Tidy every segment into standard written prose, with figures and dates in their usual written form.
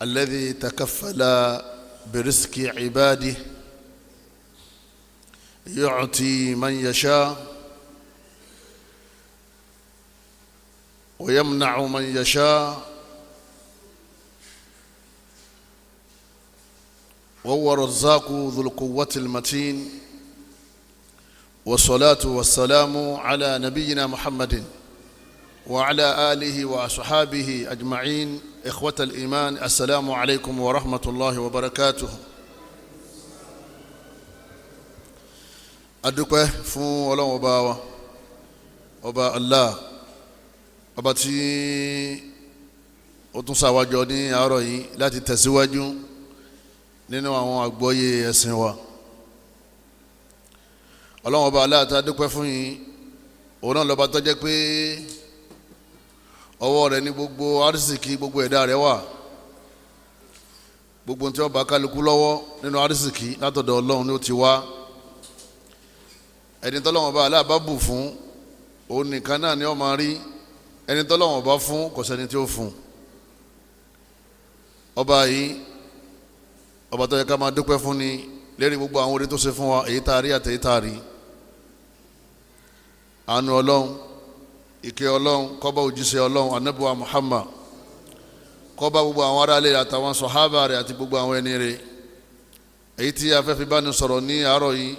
الذي تكفل برزق عباده، يعطي من يشاء ويمنع من يشاء، وهو الرزاق ذو القوة المتين. والصلاة والسلام على نبينا محمد وعلى آله وأصحابه أجمعين. إخوة الإيمان، السلام عليكم ورحمة الله وبركاته. Adúpẹ́ fún Ọlọ́run ọba wa, ọba Allah, ọba tí ó tún ṣàwájọ ní àárọ̀ yìí láti tẹ̀síwájú nínú àwọn àgbọ́yé ẹ̀sìn wa. Ọlọ́run ọba Allah tá a dúpẹ́ fún yìí, òun náà lọ́ba tó jẹ́ pé ọwọ́ rẹ̀ ní gbogbo arísìkí gbogbo ẹ̀dá rẹ̀ wà. Gbogbo tí wọ́n bá kálukú lọ́wọ́ nínú arísìkí látọ̀dọ̀ Ọlọ́run ni ó ti wá. Ẹni tọ́lọ́wọ́n bá Allah bá bù fún, òun nìkan náà ni ó máa rí. Ẹni tọ́lọ́wọ́n bá fún, kò sẹ́ni tí ó fún. Ọba yìí, ọba tó yẹ ká máa dúpẹ́ fún ni lérí gbogbo àwọn oore tó ṣe fún wa, èyí tá a rí àti èyí tá a rí. Àánú Ọlọ́run, ìkẹ́ Ọlọ́run kó bá òjíṣẹ́ Ọlọ́run Ànábì wa Muhammad, kó bá gbogbo àwọn aráalé àtàwọn sọ̀hábà rẹ̀ àti gbogbo àwọn ẹni rẹ̀. Èyí tí a fẹ́ fi bá ní sọ̀rọ̀ ní àárọ̀ yìí,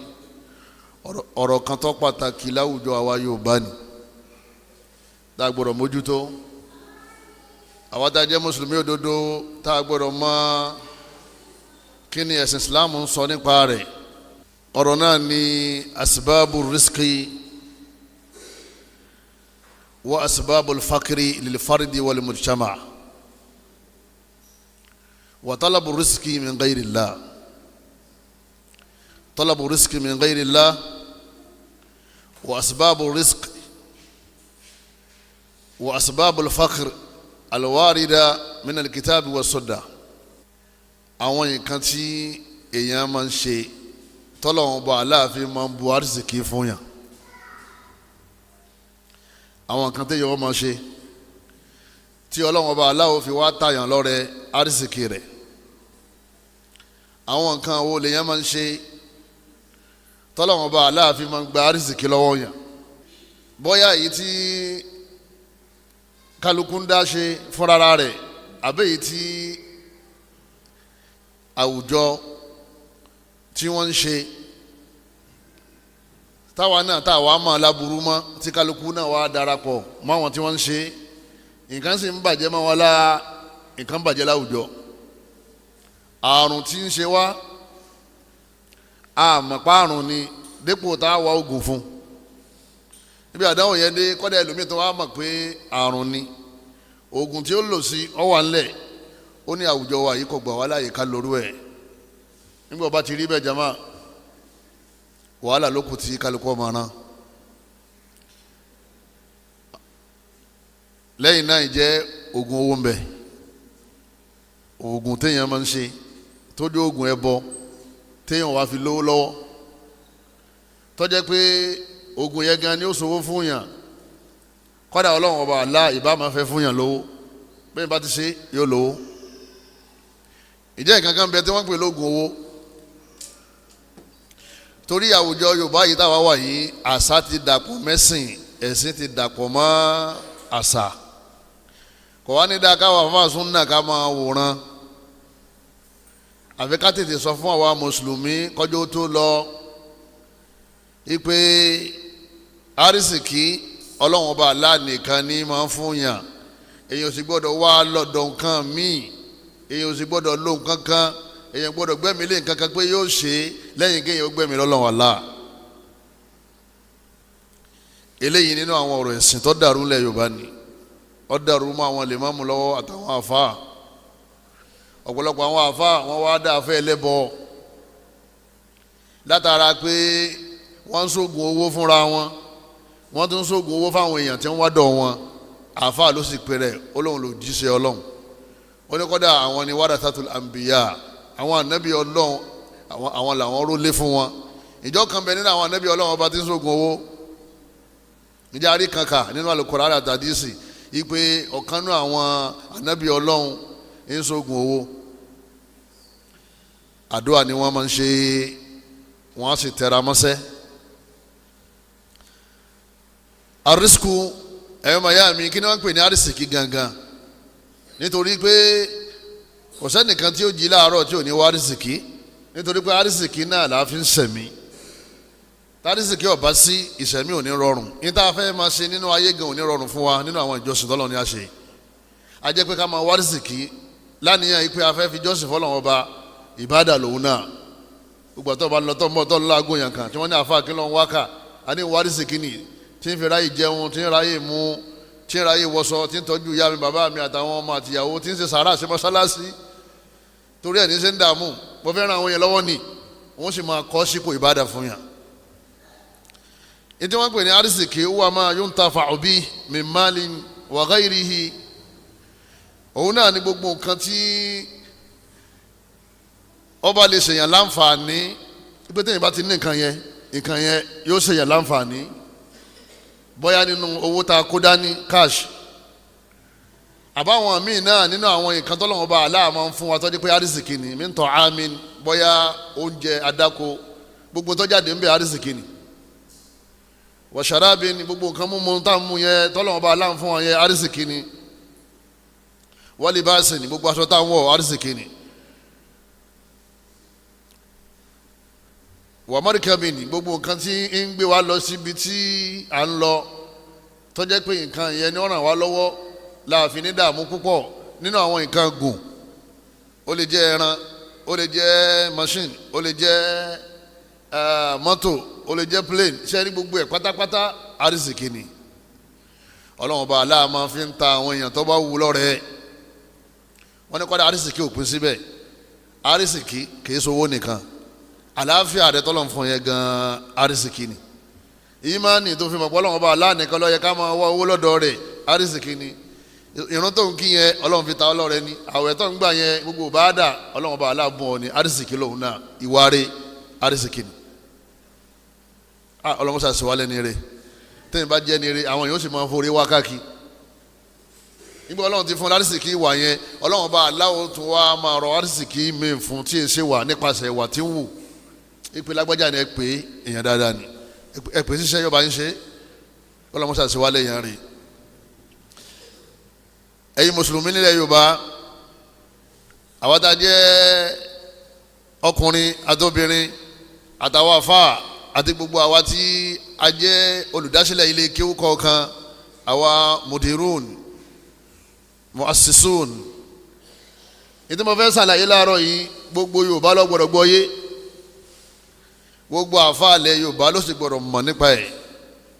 ọ̀rọ̀ kan tó pàtàkì láwùjọ àwa Yorùbá ni tá a gbọ́dọ̀ mójútó. Àwa tá a jẹ́ mùsùlùmí òdodo, tá a gbọ́dọ̀ mọ̀ kí ni ẹ̀sìn Islam ń sọ nípa rẹ̀. Ọ̀rọ̀ náà ni asbabu rizqi wa asbabu fakiri lil fardi wal mujtama wa talabu rizqi min ghayrillah, talabu rizqi min ghayrillah wa asbabu rizqi wa asbabu fakir alwarida min alkitabi wa sunnah. Àwọn nǹkan tí èèyàn máa ń ṣe tọ́lọ́wọ́n bá Aláàfin máa ń bu arísìkí fún yàn, àwọn nǹkan tí èèyàn máa ṣe tí Ọlọ́wọ́n bá Aláwọ̀ fi wá tàyàn lọ́rẹ arísìkí rẹ̀, àwọn nǹkan wo lèèyàn máa ń ṣe tọ́lọ́wọ́n bá Aláàfin máa ń gba arísìkí lọ́wọ́ yàn. Bóyá èyí tí kálukú ń dá ṣe fúnra rẹ̀, àbẹ́ èyí tí àwùjọ tí wọ́n ń ṣe, táwa náà táwa máa láburú mọ́, tí kálukú náà wá darapọ̀ mọ́ àwọn tí wọ́n ń ṣe, nǹkan sì ń bàjẹ́ mọ́ wọn lá, nǹkan bàjẹ́ láwùjọ. Àrùn tí ń ṣe wá, àmọ́ pààrùn ni dépò tá a wá oògùn fún. Níbi àdáwò yẹn dé, kọ́dà ẹlòmíì tó wá mọ̀ pé àrùn ni, oògùn tí ó lò sí ọ wà ńlẹ̀. Ó ní àwùjọ wa yìí kò gbà wá láàyè ká lóru ẹ̀. Nígbà bá ti rí bẹ́ẹ̀, jama, wàhálà ló kù tí kálukú ọmọ náà. Lẹ́yìn náà, jẹ́ oògùn owó ń bẹ, oògùn téèyàn máa ń ṣe tójú oògùn ẹbọ téèyàn wá fi lówó lọ́wọ́, tó jẹ́ pé oògùn yẹn gan ni ó sowó fún yàn. Kọ́dà Ọlọ́run ọba àlá ìbá máa fẹ́ fún yàn lówó, bẹ́ẹ̀ bá ti ṣe yóò lówó. Ìjẹ́ nǹkan kan bẹ tí wọ́n pè lóògùn owó. Torí àwùjọ Yorùbá yìí táwa wà yìí, àṣà ti dàpọ̀ mẹ́sìn, ẹ̀sìn ti dàpọ̀ mọ́ àṣà. Kò wá ní dáa káwa fáwọn náà ká máa wòran, àfi ká tètè sọ fún àwa mùsùlùmí kọjú tó lọ ipe arísìkí Ọlọ́run ọba Allah nìkan ní máa ń fún yàn. Èyàn ò sì gbọ́dọ̀ wá lọ́dọ̀ nǹkan míì, èyàn ò sì gbọ́dọ̀ lo nǹkan kan, èyàn gbọ́dọ̀ gbẹ́mí lé nǹkan kan pé yóò ṣe é lẹ́yìn kéèyàn ó gbẹ́mí lọ́lọ́run Allah. Eléyìí nínú àwọn ọ̀rọ̀ ẹ̀sìn tó dàrú ńlẹ̀ Yorùbá ni ó dàrú mọ́ àwọn lèmọ́mù lọ́wọ́ àtàwọn àfáà. Ọ̀pọ̀lọpọ̀ àwọn àfáà wọ́n wá dá afẹ́ ẹlẹ́bọ látara pé wọ́n ń ṣoògùn owó fúnra wọn, wọ́n tún ń ṣoògùn owó fáwọn èèyàn tí wọ́n wá dọ̀ wọn. Àfáà ló sì pè rẹ̀, ó lóun ló jíṣẹ́ Ọlọ́run. Ó ní kọ́dà àwọn ni warathatul anbiya, àwọn ànábì Ọlọ́run, àwọn làwọn rólé fún wọn. Ìjọ kan bẹ nínú àwọn ànábì Ọlọ́run ọba tí ń ṣoògùn owó. Níjà rí kankan nínú Al-Qur'an àtàdísì ipe ọ̀kan nínú àwọn ànábì Ọlọ́run ń sógun owó. Àdúrà ni wọ́n máa ń ṣe, wọ́n á sì tẹra mọ́sẹ́. Arísíkù, ẹ̀yọ́ màyá mi, kí ni wọ́n ń pè ní arísìkí gangan? Nítorí pé kò sẹ́nìkan tí ó jí láàárọ̀ tí ò ní wá arísìkí, nítorí pé arísìkí náà là á fi ń sẹ̀mí. Tárísìkí ọ̀bá sí, ìsẹ̀mí ò ní rọrùn. Ní tá a fẹ́ máa ṣe nínú ayé gan ò ní rọrùn fún wa nínú àwọn ìjọsìn tọ́lọ́ ní a ṣe. A jẹ́ pé ká máa wá arísìkí láníyàn yìí pé a fẹ́ fi jọ́sìn fọ́lọ́run ọba, ìbádà lòun náà. Gbogbo àtọ́ bá lọ tọ́ mọ́ tọ́ láago yàn kan tí wọ́n ní àfa kí ló ń wákà, a ní wá arísìkí nì tí ń fi ráyè jẹun, tí ń ráyè mu, tí ń ráyè wọṣọ, tí ń tọ́jú ìyá mi, bàbá mi àtàwọn ọmọ àtìyàwó, tí ń ṣe sàárà ṣe mọ́ṣáláṣí. Torí ẹ̀ ní ṣe ń dààmú, mo fẹ́ ran àwọn yẹn lọ́wọ́ ni, wọ́n sì máa kọ́ sípò ìbádà fún yàn. Ìdí wọ́n pè ní arísìkí, huwa ma yuntafa'u bihi min malin wa ghayrihi. Òun náà ni gbogbo nǹkan tí ọba lè ṣèyàn láǹfààní. Ibi téèyàn bá ti ní nǹkan yẹn, nǹkan yẹn yóò ṣèyàn láǹfààní. Bóyá nínú owó tá a kó dání, cash, àbáwọn míì náà nínú àwọn nǹkan tọ́lọ́wọ́n bá aláà máa ń fún wa tọ́jú pé arísìkí ni, min ta'amin, bóyá oúnjẹ adáko, gbogbo tó jáde ń bẹ arísìkí ni. Wa sharabin, gbogbo nǹkan mímu tá a mú yẹn tọ́lọ́wọ́n bá aláà ń fún wa yẹn, arísìkí ni. Wa libasin, gbogbo aṣọ tá a ń wọ̀, arísìkí ni. Wa markabin, gbogbo nǹkan tí ń gbé wa lọ síbi tí à ń lọ, tó jẹ́ pé nǹkan yẹn ni ó ràn wá lọ́wọ́ láàfin ní dààmú púpọ̀. Nínú àwọn nǹkan gùn, ó lè jẹ́ ẹran, ó lè jẹ́ machine, ó lè jẹ́ mọ́tò, ó lè jẹ́ plane. Ṣé ní gbogbo ẹ̀ pátápátá arísìkí ni. Ọlọ́run ọba aláà máa fi ń ta àwọn èèyàn tó bá wù lọ́rẹ̀ẹ́. Wọ́n ní kọ́dà arísìkí ò pín síbẹ̀. Arísìkí kì í sowó nìkan, àlàáfíà rẹ tọ́lọ̀ ń fún yẹn gan-an arísìkí ni. Ìmánì tó fi mọ̀ pé Ọlọ́run ọba aláà nìkan ló yẹ ká máa wá owó lọ́dọ̀ rẹ̀, arísìkí ni. Ìrun tó ń kí yẹn, Ọlọ́run fi ta ọlọ́rẹ ni. Àwẹ̀ tó ń gbà yẹn, gbogbo báàdà, Ọlọ́run ọba aláà bùn ọ ni, arísìkí lòun náà. Ìwà rẹ̀ arísìkí ni. Ọlọ́run sàṣẹ wálé ni rẹ̀. Tẹ́yìn bá jẹ́ ni rẹ̀, àwọn yóò sì máa forí wá káàkiri. Nígbà Ọlọ́run ti fún arísìkí ìwà yẹn, Ọlọ́run ọba aláwọ̀ tún wá máa rọ arísìkí mi fún tí èsè wà nípasẹ̀ ìwà tí ń wù. Ìpè lágbájá ni ẹ pè èèyàn dáadáa ni, ẹ pè ṣiṣẹ́ yọba ń ṣe. Ọlọ́run sàṣẹ wálé yẹn rè. Ẹ̀yin mùsùlùmí nílẹ̀ Yorùbá, àwa tá a jẹ́ ọkùnrin àtobìnrin àtàwọn àfáà àti gbogbo àwa tí a jẹ́ olùdásílẹ̀ ilé kéwú kọ̀ọ̀kan, àwa mudirun, muassisun, ètò mo fẹ́ ṣàlàyé láàárọ̀ yìí, gbogbo Yorùbá ló gbọ́dọ̀ gbọ́ yé, gbogbo àfáà ilẹ̀ Yorùbá ló sì gbọ́dọ̀ mọ̀ nípa ẹ̀,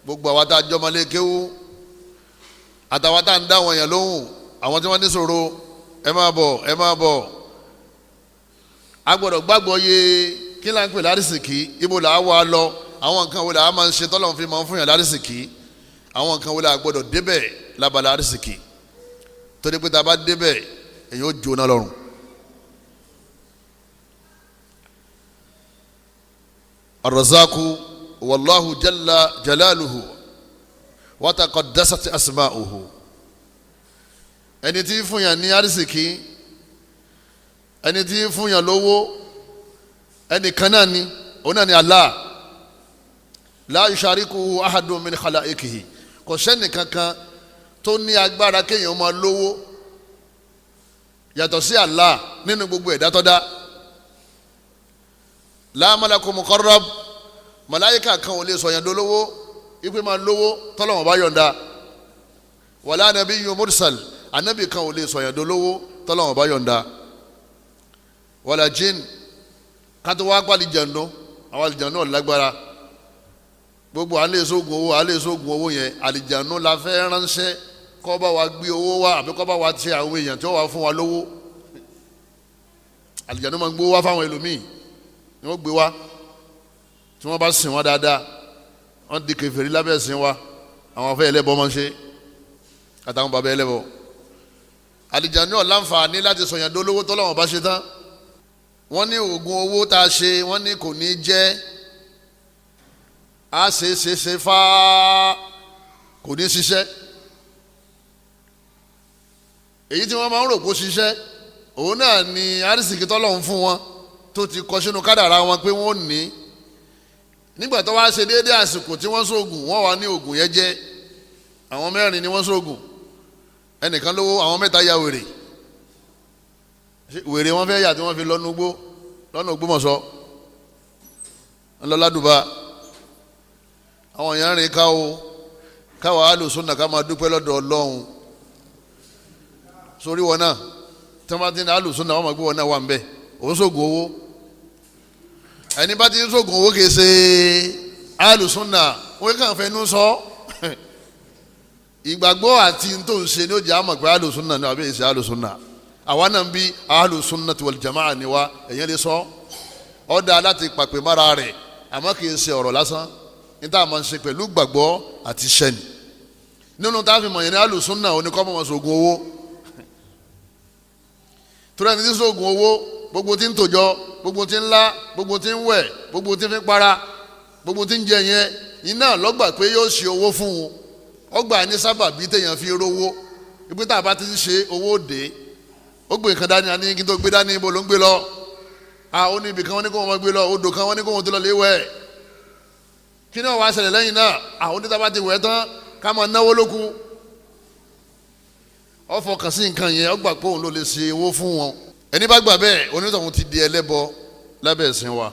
gbogbo àwa tá a jọmọ ilé kéwú àtàwọn tá a ń dá àwọn èèyàn lóhùn, àwọn tí wọ́n ní ṣòro, ẹ máa bọ̀, ẹ máa bọ̀. A gbọ́dọ̀ gbàgbọ́ yé kí là ń pè lárísìkí, ibo là á wà lọ, àwọn nǹkan wo là á máa ń ṣe tọ́lọ́run fi máa ń fún yàn lárísìkí, àwọn nǹkan wo là á gbọ́dọ̀ débẹ̀ lábala àrísìkí, torí pé tá a bá débẹ̀ èyí ó jóná lọ́rùn. Ar-Razzaqu wallahu jalla jalaluhu wa taqaddasat asma'uhu. Ẹni tí fún yàn ní àrísìkí, ẹni tí fún yàn lówó, ẹni kan náà ni, òun náà ni Allah. La yusharikuhu ahadun min khalaikihi. Kò sẹ́ni kankan tó ní agbára kéèyàn máa lówó yàtọ̀ sí Allah nínú gbogbo ẹ̀dá tó dá. La malaku muqarrab, màláyíkà kan ò lè sọ yẹn dolówó, ipe máa lówó tọ́lọ́wọ́n bá yọ̀ǹda. Wala nabiyyun mursal, anabi kan ò lè sọ yẹn dolówó tọ́lọ́wọ́n bá yọ̀ǹda. Wala jinn, kátó wá pàlì jẹ̀ǹdó, àwọn àlìjẹ̀ǹdó lágbára. Gbogbo à ń lè sógun owó, à ń lè sógun owó yẹn, àlìjẹ̀ǹdó la fẹ́ ránṣẹ́ kó bá wa gbé owó wá, àbí kó bá wa ti àwọn èèyàn tí wọ́n wá fún wa lówó. Àlìjẹ̀ǹdó máa ń gbówó wá fáwọn ẹlòmíì, ni wọ́n gbé wá, tí wọ́n bá sìn wọ́n dáadáa, wọ́n di kèfèrí lábẹ́ sìn wa. Àwọn afẹ́ ẹlẹ́bọ máa ń ṣe, àtàwọn bàbá ẹlẹ́bọ. Àlìjẹ̀ǹdó láǹfààní láti sọ̀yàn dolówó tọ́lọ́wọ́n bá ṣe tán. Wọ́n ní oògùn owó tá a ṣe, wọ́n ní kò ní jẹ́, a ṣe ṣe ṣe fáá kò ní ṣiṣẹ́. Èyí tí wọ́n máa ń rò kó ṣiṣẹ́, Òun náà ni arísìkí tọ́lọ́run fún wọn tó ti kọ sínú kádàrá wọn pé wọ́n ní. Nígbà tó wá ṣe déédéé àsìkò tí wọ́n sóògùn, wọ́n wà ní oògùn yẹn jẹ́. Àwọn mẹ́rin ni wọ́n sóògùn, ẹnìkan lówó, àwọn mẹ́ta ya wèrè. Wèrè wọn fẹ́ yà tí wọ́n fi lọ́nu gbó lọ́nà Ògbómọ̀ṣọ́ ńlọ́ládùbà. Àwọn èèyàn rìn ká o, káwa alùsùnà ká máa dúpẹ́ lọ́dọ̀ Ọlọ́run sórí wọn náà. Tí wọ́n bá ti ní alùsùnà, wọ́n máa gbé wọn náà wà ń bẹ̀. Òun sóògùn owó, ẹni bá ti ń sóògùn owó kìí ṣe alùsùnà. Wọ́n kàn fẹ́ nú sọ ìgbàgbọ́ àti tó ń ṣe ní ó jẹ́ àmọ̀ pé alùsùnà ni àbí ìṣe alùsùnà. Àwa náà ń bí alùsùnà wal jamaa ni wa. Ẹ̀yẹ́ lè sọ ọ́ dáa láti pàpè mára rẹ̀, àmọ́ kìí ṣe ọ̀rọ̀ lásán. Níta máa ń ṣe pẹ̀lú gbàgbọ́ àti sẹ́ni nínú tá a fi mọ̀ yẹn ní alùsùnà oníkọ́ mọ̀ sóògùn owó. Torí ẹni tí ń sóògùn owó, gbogbo tí ń tòjọ, gbogbo tí ń lá, gbogbo tí ń wẹ̀, gbogbo tí ń fi para, gbogbo tí ń jẹ yẹn, iná lọ́gbà pé yóò ṣe owó fún un. Ọgbà ní sábàbí téèyàn fi rówó, ibi tá a bá ti ń ṣe owó dé. Ó gbé nǹkan dání, àní kí n tó gbé dání, ibo ló ń gbé lọ? A ó ní ibì kan wọ́n ní kó wọn máa gbé lọ, odò kan wọ́n ní kó wọn tó lọ lé wẹ̀. Kí ni wọ́n wá ṣẹlẹ̀ lẹ́yìn náà? Àwọn oníta bá ti wẹ̀ tán, ká máa náwó lóku. Ó fọkàn sí nǹkan yẹn, ó gbà pé òun ló lè ṣe owó fún wọn. Ẹni bá gbà bẹ́ẹ̀, onítọ̀hún ti di ẹlẹ́bọ lábẹ́ ẹ̀sìn wa,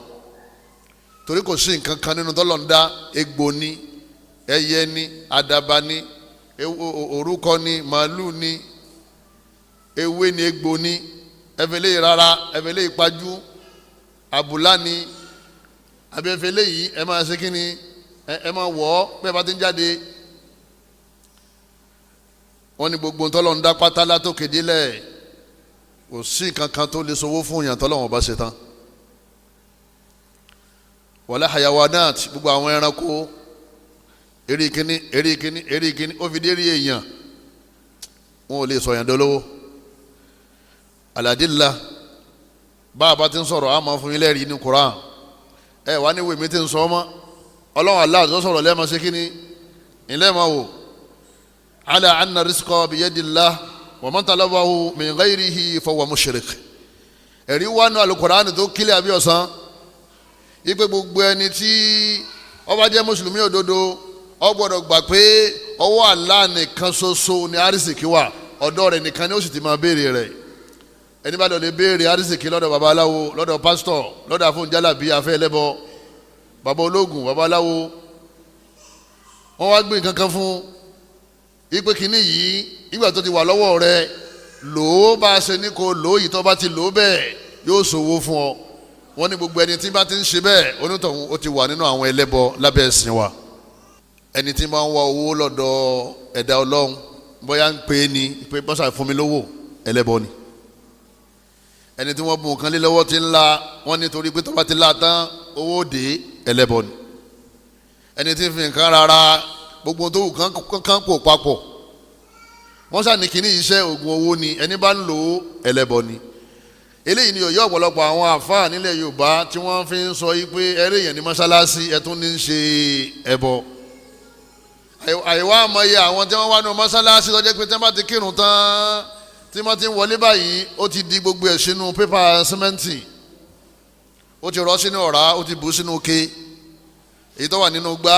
torí kò sí nǹkan kan nínú tọ́lọ̀ ń dá. Egbò ni, ẹyẹ ni, àdàbà ni, òrúkọ ni, màálù ni, ewé ni, egbò ni, ẹfẹlẹ́ rárá, ẹfẹlẹ́ ìpajú, àbùlá ni, àbí ẹfẹlẹ́ yìí ẹ máa ṣe kí ni, ẹ máa wọ̀ ọ́ bẹ́ẹ̀ bá ti ń jáde. Wọ́n ní gbogbo tọ́lọ̀ ń dá pátá látòkè délẹ̀, kò sí nǹkan kan tó lè sowó fún yàn tọ́lọ̀ wọn bá ṣe tán. Wala hayawanat, gbogbo àwọn ẹranko, eré kíní, eré kíní, eré kíní, ó fi dé rí èèyàn, wọn ò lè sọ̀yàn dolówó. Aladila bá a bá ti ń sọ̀rọ̀, a máa fún yín lẹ́rìí ní Quran. Ẹ wà ní wèmí tí ń sọ ọmọ Ọlọ́run Allah tó sọ̀rọ̀ lẹ́ẹ̀ma ṣe kíní ilé ma wò. Ala anna rizqa biyadillah wa man talabahu min ghayrihi fahuwa mushrik. Ẹ̀rí wà nù alukur'an tó kílẹ̀ àbí ọ̀sán ipe gbogbo ẹni tí ó bá jẹ́ mùsùlùmí òdodo, ó gbọ́dọ̀ gbà pé ọwọ́ Allah nìkan ṣoṣo ni arísìkí wà, ọ̀dọ̀ rẹ̀ nìkan ni ó sì ti máa béèrè rẹ̀. Ẹni bá lọ lè béèrè arísìkí lọ́dọ̀ babaláwo, lọ́dọ̀ pásítọ̀, lọ́dọ̀ àfọ̀njálàbí, afẹ́ ẹlẹ́bọ, baba ológun, babaláwo, wọ́n wá gbé nǹkan kan fún ipe kínní yìí, ìgbà tó ti wà lọ́wọ́ rẹ̀, lò ó bá a ṣe ní kó lò ó yìí, tó bá ti lò ó bẹ́ẹ̀, yóò ṣòwò fún ọ. Wọ́n ní gbogbo ẹni tí bá ti ń ṣe bẹ́ẹ̀, onítọ̀hún ó ti wà nínú àwọn ẹlẹ́bọ lábẹ́ ẹ̀sìn wa. Ẹni tí máa ń wá owó lọ́dọ̀ ẹ̀dá Ọlọ́run, bóyá ń pè é ní pé bọ́sà fún mi lówó, ẹlẹ́bọ ni. Ẹni tí wọ́n bu nǹkan lé lọ́wọ́ ti ń la, wọ́n nítorí pé tó bá ti la tán, owó dé, ẹlẹ́bọ ni. Ẹni tí ń fi nǹkan rárá, gbogbo tó wù kán pò papọ̀, wọ́n sá ní kíní iṣẹ́ oògùn owó ni, ẹni bá ń lò ó, ẹlẹ́bọ ni. Eléyìí ni òye ọ̀pọ̀lọpọ̀ àwọn àfáà nílẹ̀ Yorùbá tí wọ́n fi ń sọ yìí pé ẹrẹ́ èèyàn ní mọ́ṣáláṣí, ẹ tún ní í ṣe ẹbọ. Àìwá àmọye àwọn tí wọ́n wá ní mọ́ṣáláṣí tó jẹ́ pé tí wọ́n bá ti kírun tán, tí wọ́n ti ń wọlé báyìí, ó ti di gbogbo ẹ̀ sínú pépà símẹ́ǹtì, ó ti rọ́ sínú ọ̀rá, ó ti bù sínú ke, èyí tó wà nínú gbá,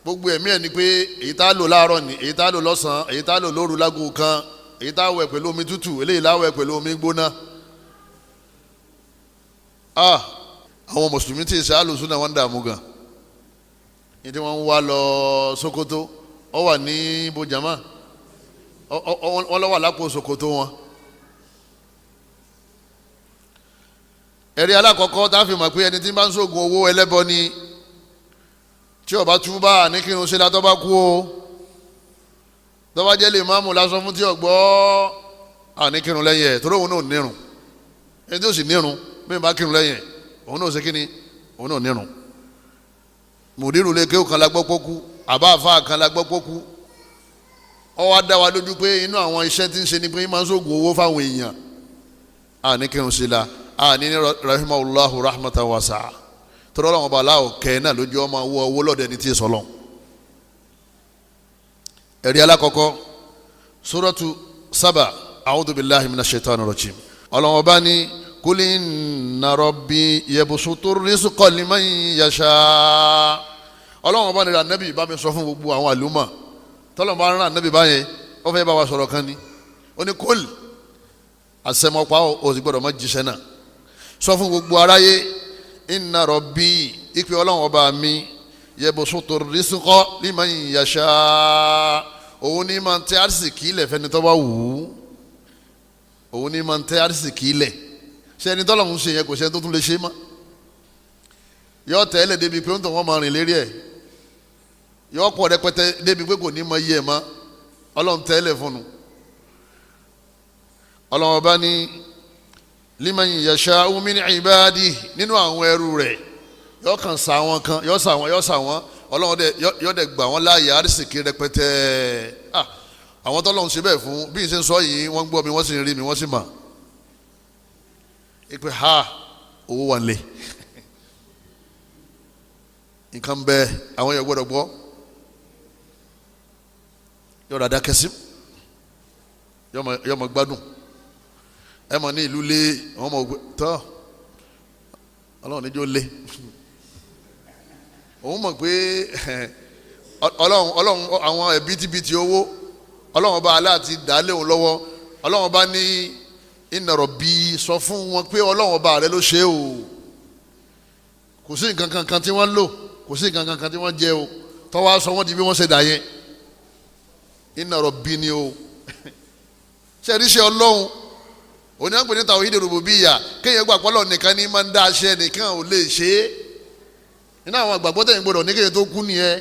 gbogbo ẹ̀mí ẹ̀ ni pé èyí tá a lò láàárọ̀ ni, èyí tá a lò lọ́sàn-án, èyí tá a lò lóru lágò kan, èyí tá a wẹ̀ pẹ̀lú omi tútù, eléyìí lá wẹ̀ pẹ̀lú omi gbóná. Àwọn mùsùlùmí tí ìṣe alùsùn náà wọ́n ń dààmú gan ní tí wọ́n ń wá lọ Sókótó, ọ wà ní bojama, wọ́n lọ wà lápò Sókótó wọn. Ẹ̀rí alákọ̀ọ́kọ́ tá a fi mọ̀ pé ẹni tí bá ń sóògùn owó ẹlẹ́bọ ni, tí ó bá túbà ní kírun ṣe la tó bá kú o, tó bá jẹ́ lè máàmù lásán fún tí ó gbọ́, àní kírun lẹ́yìn ẹ̀, torí òun náà nírun. Ẹni tí ó sì nírun, bí bá kírun lẹ́yìn ẹ̀, òun náà ṣe kí ni, òun náà nírun. Mùdírù lè kéwù kan la gbọ́ pókú, àbá àfa kan la gbọ́ pókú. Ó wá dá wa lójú pé inú àwọn iṣẹ́ tí ń ṣe ni pé máa ń sóògùn owó fáwọn èèyàn. Àní kírun sí la, àní ní rahimahullahu rahmatan wasi'a, torí Ọlọ́run ọba aláwọ̀ kẹ́ náà lójú ọmọ owó owó lọ́dẹ ní tí ì sọlọ́n. Ẹ̀rí alákọ̀ọ́kọ́, suratu Saba, a'udhu billahi minash shaitani rajim. Ọlọ́run ọba ní kul inna rabbi yabsutu rizqa liman yasha. Ọlọ́run ọba ní Ànábì bá mi sọ fún gbogbo àwọn àlùmọ̀ tọ́lọ́run bá rán Ànábì báyẹn, ó fẹ́ bá wa sọ̀rọ̀ kan ni. Ó ní kul, àsẹmọ́pá ò sì gbọ́dọ̀ má jíṣẹ́ náà, sọ fún gbogbo aráyé, inna rabbi, ìpè Ọlọ́run ọba mi, yabsutu rizqa liman yasha, òun ní máa ń tẹ́ àrísìkí lẹ̀ fẹ́ni tó bá wù ú. Òun ní máa ń tẹ́ àrísìkí lẹ̀. Ṣé ẹni tọ́lọ́run ṣe yẹn kò ṣe tó tún lè ṣe mọ́? Yọ tẹ́ lẹ̀ débi pé ń tọ̀ wọ́n máa rìn lérí ẹ̀, yọ pọ̀ rẹpẹtẹ débi pé kò ní mọ iye ẹ̀ mọ́. Ọlọ́run tẹ́ lẹ̀ fún un. Ọlọ́run ọba ní liman yasha'u min ibadihi, nínú àwọn ẹrú rẹ̀, yọ kàn sa wọn kan, yọ sa wọn, yọ sa wọn. Ọlọ́run dẹ yọ dẹ gbà wọn láàyè àrísìkí rẹpẹtẹ. Àwọn tọ́lọ́run ṣe bẹ́ẹ̀ fún, bí n ṣe ń sọ yìí, wọ́n gbọ́ mi, wọ́n sì ń rí mi, wọ́n sì mà ipe ha owó wà lé nǹkan bẹ́ẹ̀, àwọn yẹn gbọ́dọ̀ gbọ́, yọ dada kẹsí, yọ mọ gbádùn. Ẹ mọ ní ìlú lé àwọn ọmọ tọ́ Ọlọ́run níjó lé. Òun mọ̀ pé Ọlọ́run Ọlọ́run àwọn ẹ̀bítíbitì owó Ọlọ́run ọba aláàtì dàálé òun lọ́wọ́. Ọlọ́run ọba ní inna rabbi, sọ fún wọn pé Ọlọ́run ọba rẹ ló ṣe o. Kò sí nǹkan kankan tí wọ́n lò, kò sí nǹkan kankan tí wọ́n jẹ o, tọ́wọ́ sọ wọ́n di bí wọ́n ṣe dà yẹn. Inna rabbi ni o. Ṣe é ríṣẹ́ Ọlọ́run òní àgbẹ̀ níta tawhid rububiyya, kéèyàn gbà pé Ọlọ́run nìkan ní máa ń dá aṣẹ, nìkan ò lè ṣe é. Nínú àwọn àgbàgbọ́ tẹ̀yìn gbọdọ̀ ní kéèyàn tó kú nìyẹn,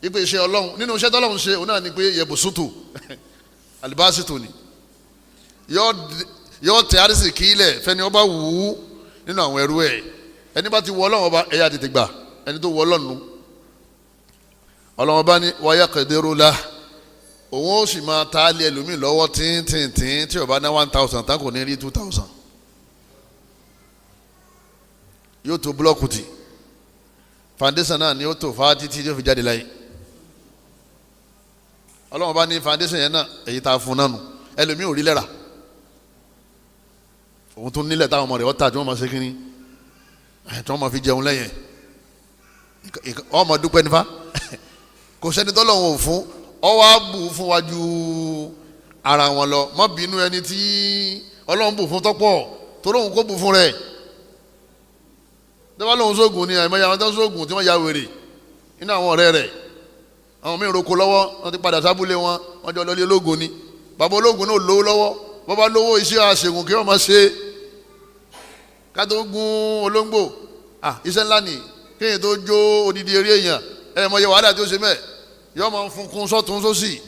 ipe iṣẹ́ Ọlọ́run, nínú iṣẹ́ tọ́lọ́run ṣe òun náà ni pé yẹ̀bùsùtù alibasitu ni yọ tẹ arísìkí ilẹ̀ fẹ́ni ọba wù ú nínú àwọn ẹrú ẹ̀. Ẹni bá ti wọ Ọlọ́run ọba ẹ̀yà tètè gbà, ẹni tó wọ Ọlọ́run nu. Ọlọ́run ọba ní wáyà kẹdẹ́rú la, òun ó sì máa ta á lé ẹlòmíì lọ́wọ́ tíntìntín tí ó bá ná 1,000 tán kò ní rí 2,000. Yóò tó búlọ́ọ̀kù tì, foundation náà ni ó tó fa títí yóò fi jáde láyé. Ọlọ́run bá ní foundation yẹn náà èyí tá a fún náà nù, ẹlòmíì ò rí lẹ́ra, òun tún nílẹ̀ táwọn ọmọ rẹ̀ ọ̀tá tí wọ́n máa ṣe kínní, tí wọ́n máa fi jẹun lẹ́yìn ọmọ dúpẹ́ nífa. Kò sẹ́ni tọ́lọ́run ò fún, ọwọ́ á bù fún wa ju ara wọn lọ. Má bínú ẹni tí Ọlọ́run bù fún tọ́pọ̀, torí òun kò bù fún rẹ̀. Tẹ́wọ́ lòun sóògùn ni, àìmọye àwọn tó ń sóògùn tí wọ́n ya wèrè nínú àwọn ọ̀rẹ́ rẹ̀. Àwọn míì roko lọ́wọ́, wọ́n ti padà sábúlé wọn, wọ́n jọ lọ́lé ológun ni. Bàbá ológun náà lówó lọ́wọ́, bàbá lówó iṣẹ́ àṣegùn kí wọ́n máa ṣe ká tó gún olóńgbò. Iṣẹ́ ńlá ni kéèyàn tó jó odidi eré èèyàn, ẹ̀ mọ̀ iye wàhálà tó ṣe mẹ́ẹ̀, yọ máa ń funkun sọ́tún sósì.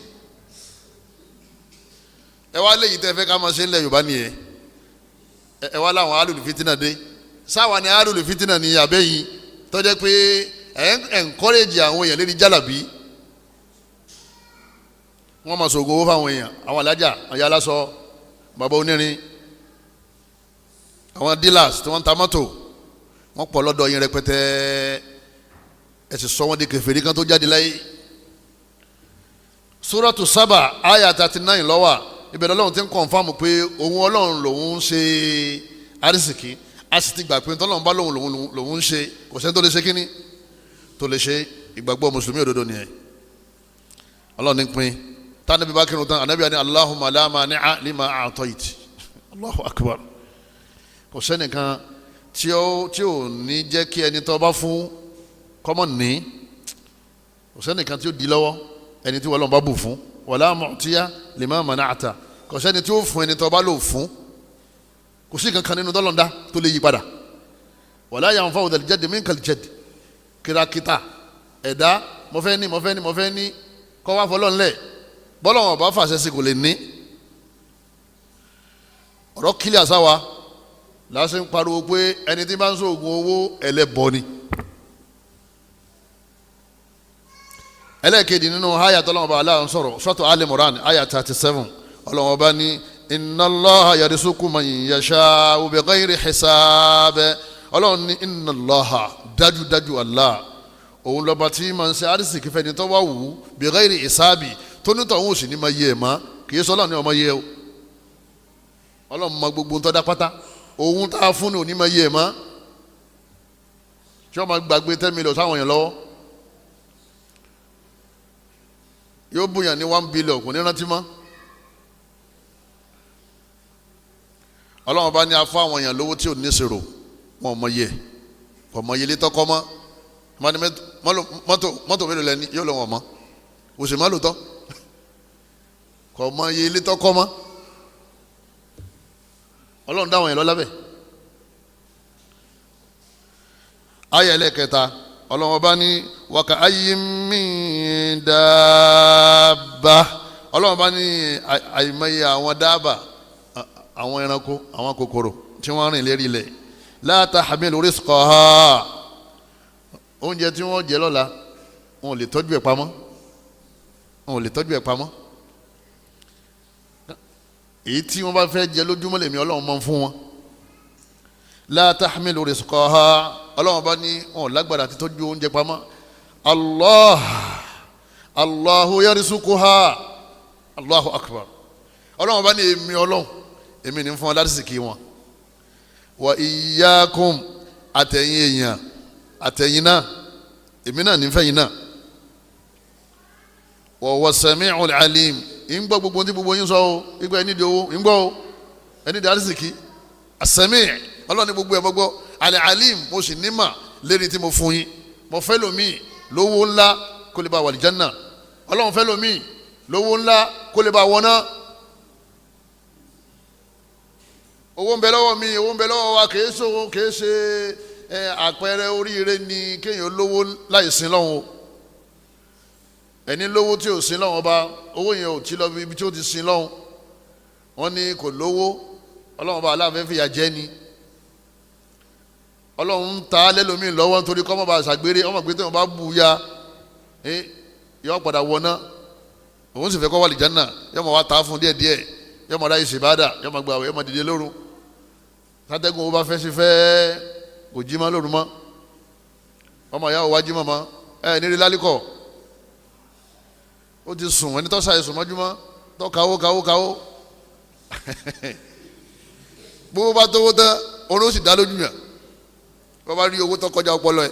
Ẹ wá léyìí tẹ́ fẹ́ ká máa ṣe ńlẹ̀ Yorùbá nìyẹn. Ẹ wá láwọn alùlù fìtínà dé, sáwa ni alùlù fìtínà ni àbẹ́yìn tó jẹ́ pé ẹ̀ ń encourage àwọn èèyàn lérí jálàbí. Wọ́n máa sọ̀gùn owó fáwọn èèyàn, àwọn alájà, àwọn aláṣọ, bàbá onírin, àwọn dealers tí wọ́n ń ta mọ́tò, wọ́n pọ̀ lọ́dọ̀ yín rẹpẹtẹ. Ẹ sì sọ wọ́n di kèfèrí kan tó jáde láyé. Suratu Saba aya 39 lọ́wọ́ ìbẹ̀rẹ̀ Ọlọ́run ti ń kọ̀nfàmù pé òun Ọlọ́run lòun ń ṣe arísìkí, a sì ti gbà pé tọ́lọ́run bá lòun lòun ń ṣe, kò sẹ́ni tó lè ṣe kíní tó lè ṣe. Ìgbàgbọ́ mùsùlùmí òdodo nìyẹn. Ọlọ́run ní pín tánàbí bá kírun tán, ànábì ní Allahumma la mani'a lima a'tayt. Allahu akbar. Kò sẹ́nìkan tí ó ní jẹ́ kí ẹni tó bá fún kọ́mọ̀ ní, kò sẹ́nìkan tí ó di lọ́wọ́ ẹni tí Ọlọ́run bá bù fún. Wala mu'tiya lima mana'ta, kò sẹ́ni tí ó fún ẹni tó bá lò fún, kò sí kankan nínú dọ́lọ́ndá tó lè yí padà. Wala yanfa'u dhal jaddi minkal jadd, kìràkìtà ẹ̀dá mo fẹ́ ní mo fẹ́ ní mo fẹ́ ní kọ́ wá fọlọ́ ńlẹ̀, bọ́lọ́wọ́n bá fàṣẹ sí kò lè ní. Ọ̀rọ̀ kílẹ̀ àsáwa làásì ń pariwo pé ẹni tí bá ń sóògùn owó ẹlẹ́bọ ni. Ẹlẹ́ẹ̀kejì nínú àyà tọ́lọ́wọ́n bá aláwọ̀ sọ̀rọ̀ sọ́tọ̀ Al-Imran àyà 37, ọlọ́wọ́n bá ní inna Allaha yarzuqu man yasha'u bighayri hisab. Ọlọ́run ní inna Allaha, dájúdájú Allah òun lọ́ba tí máa ń ṣe àrísìkí fẹ́ni tó wá wù ú bighayri hisabi, tónítọ̀ òun ò sì ní máa yé ẹ̀ mọ́, kì í sọ ọlọ́run ní ọmọ yé o. Ọlọ́run mọ gbogbo ntọ́ dá pátá. Òun tá a fún ni òní máa yé ẹ̀ mọ́, tí wọ́n máa gbàgbé 10 million sáwọn èèyàn lọ́wọ́. Yóò bùyàn ní 1 billion, kò ní rántí mọ́. Ọlọ́run bá ní afọ àwọn èèyàn lówó tí ò ní ṣèrò, wọn ò mọ yẹ, kò mọ yẹlé tọkọ mọ́. Mọ́tò mélòó lẹ́ni yóò lọ wọ̀n mọ́, òsì má lò tọ́, kò mọ yẹlé tọkọ mọ́. Ọlọ́run dáwọn èèyàn lọ́lá bẹ́ẹ̀. Ayé ẹlẹ́kẹta, Ọlọ́run bá ní wàkà ayé mi dáàbà. Ọlọ́run bá ní àìmọye àwọn dáàbà, àwọn ẹranko, àwọn kòkòrò tí wọ́n rìn lérí ilẹ̀. La tahmilu rizqaha, oúnjẹ tí wọ́n jẹ lọ́la wọn ò lè tọ́jú ẹ̀ pamọ́, wọn ò lè tọ́jú ẹ̀ pamọ́. Èyí tí wọ́n bá fẹ́ jẹ lójúmọ́ lèmi Ọlọ́run máa ń fún wọn. La tahmilu rizqaha, Ọlọ́run bá ní wọn ò lágbára àti tọ́jú oúnjẹ pamọ́. Allah Allahu yarzuquha, Allahu akbar. Ọlọ́run bá ní èmi Ọlọ́run, èmi ní fún wọn lárísìkí wọn. Wa iyyakum, àtẹ̀yìn èèyàn, àtẹ̀yìn náà, èmi náà ní fẹ̀yìn náà. Wa huwa sami'ul alim, ń gbọ́ gbogbo tí gbogbo yín sọ o, ìgbà ẹni di owó ń gbọ́ o, ẹni di àrísìkí. As-sami', Ọlọ́run ní gbogbo ẹ̀ mọ́ gbọ́. Al-alim, mo sì nímà lérí tí mo fún yín. Mo fẹ́ lomi lówó ńlá kó lè bá wà lìjánà. Ọlọ́run fẹ́ lomi lówó ńlá kó lè bá wọná. Owó ń bẹ lọ́wọ́ mi, owó ń bẹ lọ́wọ́ wa, kìí ṣe owó, kìí ṣe àpẹẹrẹ oríire ni kéèyàn lówó láì sin lọ́hùn o. Ẹni lówó tí ò sin lọ́hùn ọba, owó yẹn ò tí lọ ibi tí ó ti sin lọ́hùn. Wọ́n ní kò lówó, Ọlọ́run ọba aláàfẹ́ fìyà jẹ ni. Ọlọ́run ń ta lẹ́lòmíì lọ́wọ́ nítorí kọ́ mọ́ bá ṣàgbére, ọmọ gbé tí wọ́n bá bu ya yọ padà wọná. Òun sì fẹ́ kọ́ wà lìjánà, yọ mọ̀ wá ta fún díẹ̀díẹ̀, yọ mọ̀ ráyè ṣèbádà, yọ mọ̀ gbàwẹ̀, yọ mọ̀ dìde lóru. Sátẹ́gùn owó bá fẹ́ sí fẹ́ kò jí mọ́ lóru mọ́, ọmọ ìyá òwá jí mọ́ mọ́ ẹ nírí lálíkọ̀, ó ti sùn. Ẹni tó ṣàìsùn mọ́júmọ́ tó kawó kawó kawó, gbogbo bá tówó tán, oró sì dá lójú yàn. Wọ́n bá rí owó tó kọjá ọpọlọ ẹ̀.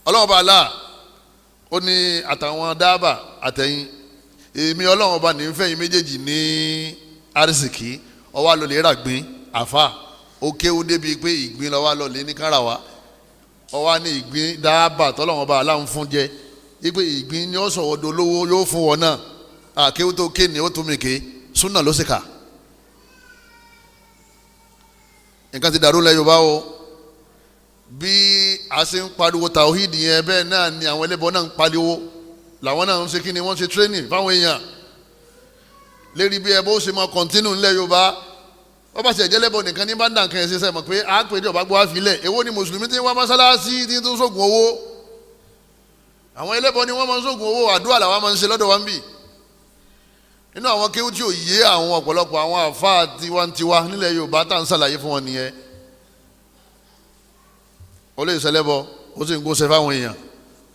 Ọlọ́run bá là ó ní àtàwọn dáàbà àtẹ̀yìn, èmi Ọlọ́run ọba ní fẹ́yìn méjèèjì ní arísìkí. Ọwọ́ àlọ́lẹ̀ rà gbin àfa, ó kéwú débi pé ìgbín lọ́wọ́ àlọ́lẹ̀ ní kára wa. Ọwọ́ ní ìgbín dáàbà tọ́lọ́run ọba aláǹ fún jẹ, wípé ìgbín ni ó sọ̀wọ́ dolówó yóò fún wọn náà. Àkéwú tó ké ni ó tún mi ké, súnà ló sì kà. Nǹkan ti dàrú lẹ Yorùbá o. Bí a ṣe ń pariwo tawhid yẹn, bẹ́ẹ̀ náà ni àwọn ẹlẹ́bọ náà ń pariwo. Làwọn náà ń ṣe kí ni wọ́n ṣe training fáwọn èèyàn lérí bí ẹbọ ó ṣe máa continue ńlẹ̀ Yorùbá. Wọ́n bá ṣe ẹ̀jẹ̀ lẹ́bọ nìkan ní bá ń dà nǹkan ẹ̀ ṣe sẹ́ mọ̀ pé à ń pè ní ọ̀bá gbọ́ àfilẹ̀. Èwo ni mùsùlùmí ti ń wá mọ́sálásí tí ń tún sógun owó? Àwọn ẹlẹ́bọ ni wọ́n máa ń sógun owó, àdúrà làwọn máa ń ṣe lọ́dọ̀ wa ń bì. Nínú àwọn kéwú tí ò yé àwọn ọ̀pọ̀lọpọ̀ àwọn àfáà tiwantiwa nílẹ̀ Yorùbá tá à ń ṣàlàyé fún wọn nìyẹn. Ó lè ṣẹlẹ́bọ, ó sì ń gúnṣe fáwọn èèyàn,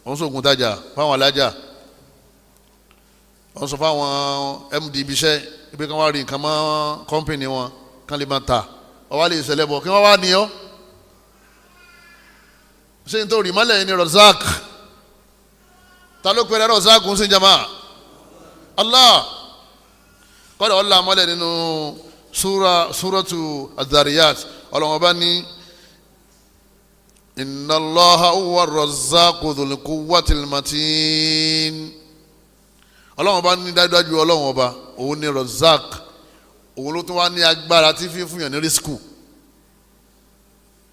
ó ń sògùn tajà fáwọn alájà, ó ń sọ fáwọn md ibiṣẹ́ ibi kan wá rí nǹkan mọ́ kọ́ńpìnì wọn kán lè máa ta. Ó wá lè ṣẹlẹ́bọ kí wọ́n wá ní ọ́. Ṣé n tó rí mọ́lẹ̀ ni Razak? Ta ló pèrè Razak ń sìn jama? Allah kọ́dà ọ̀la mọ́lẹ̀ nínú súratu Adh-Dhariyat. Ọlọ́wọ́n bá ní inna Allaha huwa ar-razzaqu dhul quwwatil matin. Ọlọ́wọ́n bá ní dájúdájú Ọlọ́wọ́n ọba òun ní Razzaq, òun ló tún wá ní agbára tí fi fún yàn ní rísíkù.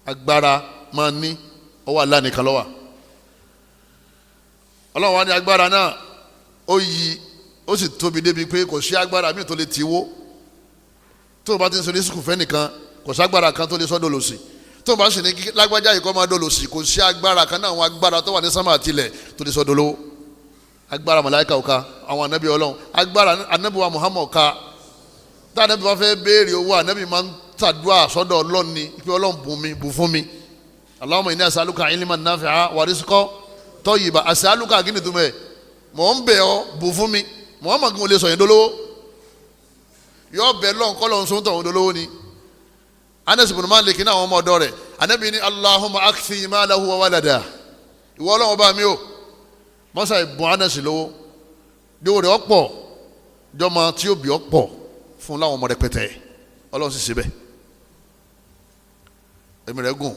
Agbára máa ní ọwọ́ Allah nìkan ló wà. Ọlọ́wọ́n wá ní agbára náà, ó yí ó sì tóbi débi pé kò sí agbára míì tó lè tì wó. Tó o bá ti ń sọ rísíkù fẹ́ nìkan, kò sí agbára kan tó lè sọ́ dòlòsì. Tó o bá sì ní lágbájá yìí kọ́ máa dòlòsì, kò sí agbára kan náà, àwọn agbára tó wà ní sámà àtìlẹ̀ tó lè sọ́ dòlówó. Agbára màláíkà ọ̀ka, àwọn anabi Ọlọ́run, agbára anabi wa Muhammad ọ̀ka. Tá anabi wa fẹ́ béèrè owó, anabi máa ń tàdúrà sọ́dọ̀ Ọlọ́run ni pé Ọlọ́run bùn mi, bùn fún mi. Allahumma inni as'aluka ilman nafi'a wa rizqan tayyiba. As'aluka kí ni túmọ̀ ẹ̀? Mọ̀ ń bẹ̀ ọ́, bùn fún mi. Muhammad kò lè sọ yẹn dolówó. Yọ bẹ lọ́n kọ́ lọ́n sóńtọ̀ òun dolówó ni. Anas ibn Malik ní àwọn ọmọ ọ̀dọ́ rẹ̀, anabi ní Allahumma akthi malahu wa walada. Ìwọ Ọlọ́run bá mi o, mọ́sá ìbùn Anas lówó, yóò rẹ̀ ọ̀pọ̀ jọmọ tí ó bí ọ̀pọ̀ fún láwọn ọmọ rẹpẹtẹ. Ọlọ́run sì ṣe bẹ́ẹ̀. Ẹ̀mí rẹ̀ gùn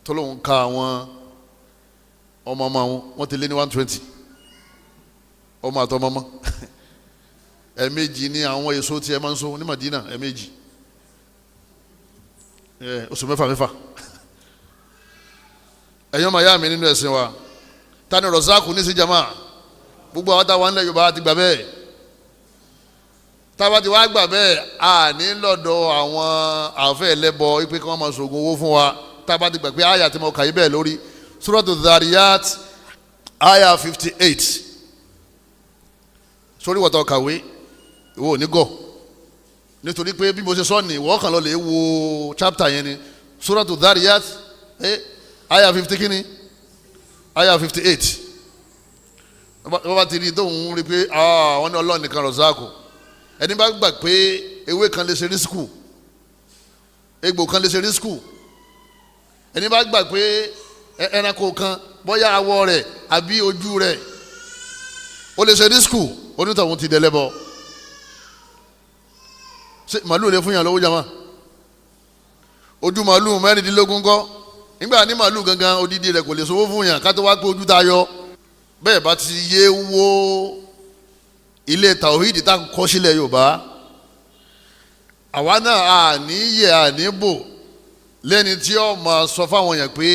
tó lóun ka àwọn ọmọ ọmọ wọn, wọ́n ti lé ní 120 ọmọ àtọmọ ọmọ. Ẹ̀ẹ̀mejì ni àwọn èso tí ẹ máa ń so ní Madina, ẹ̀ẹ̀mejì, oṣù mẹ́fà mẹ́fà. Ẹ̀yọ́ máa yá mi nínú ẹ̀sìn wa, tani Rọ̀sákù ní sí jama? Gbogbo àwọn táwa ńlẹ̀ Yorùbá ti gbà bẹ́ẹ̀. Táwa ti wá gbà bẹ́ẹ̀, a ní lọ́dọ̀ àwọn àfẹ́ ẹlẹ́bọ ipe kí wọ́n máa ṣògùn owó fún wa. Táwa ti gbà pé àyà tí mo kà yí bẹ́ẹ̀ lórí Suratu Dhariyat àyà 58 sórí wọ́tọ̀ kàwé ìwọ ò ní gọ̀, nítorí pé bí mo ṣe sọ ni ìwọ kàn lọ lè wo chapter yẹn ni Suratu Dhariyat àyà 50 kínní, àyà 58. Wọ́n bá ti rí tóun rí pé wọ́n ní Ọlọ́run nìkan Rọ̀sákù. Ẹni bá gbà pé ewé kan lè ṣe rísíkù, egbò kan lè ṣe rísíkù, ẹni bá gbà pé ẹranko kan, bóyá awọ rẹ̀ àbí ojú rẹ̀, ó lè ṣe rísíkù, onítọ̀hún ti dẹlẹ́bọ. Ṣé màálù lè fún yàn lówó jama? Ojú màálù 16 kọ́ nígbà ní màálù gangan odidi rẹ̀ kò lè sowó fún yàn, ká tó wá pé ojú tá a yọ. Bẹ́ẹ̀ bá ti yé wo ilé tàwíìdì tá à ń kọ́ sílẹ̀ Yorùbá, àwa náà àní yẹ àní bò lẹ́ni tí ó máa sọ fáwọn èèyàn pé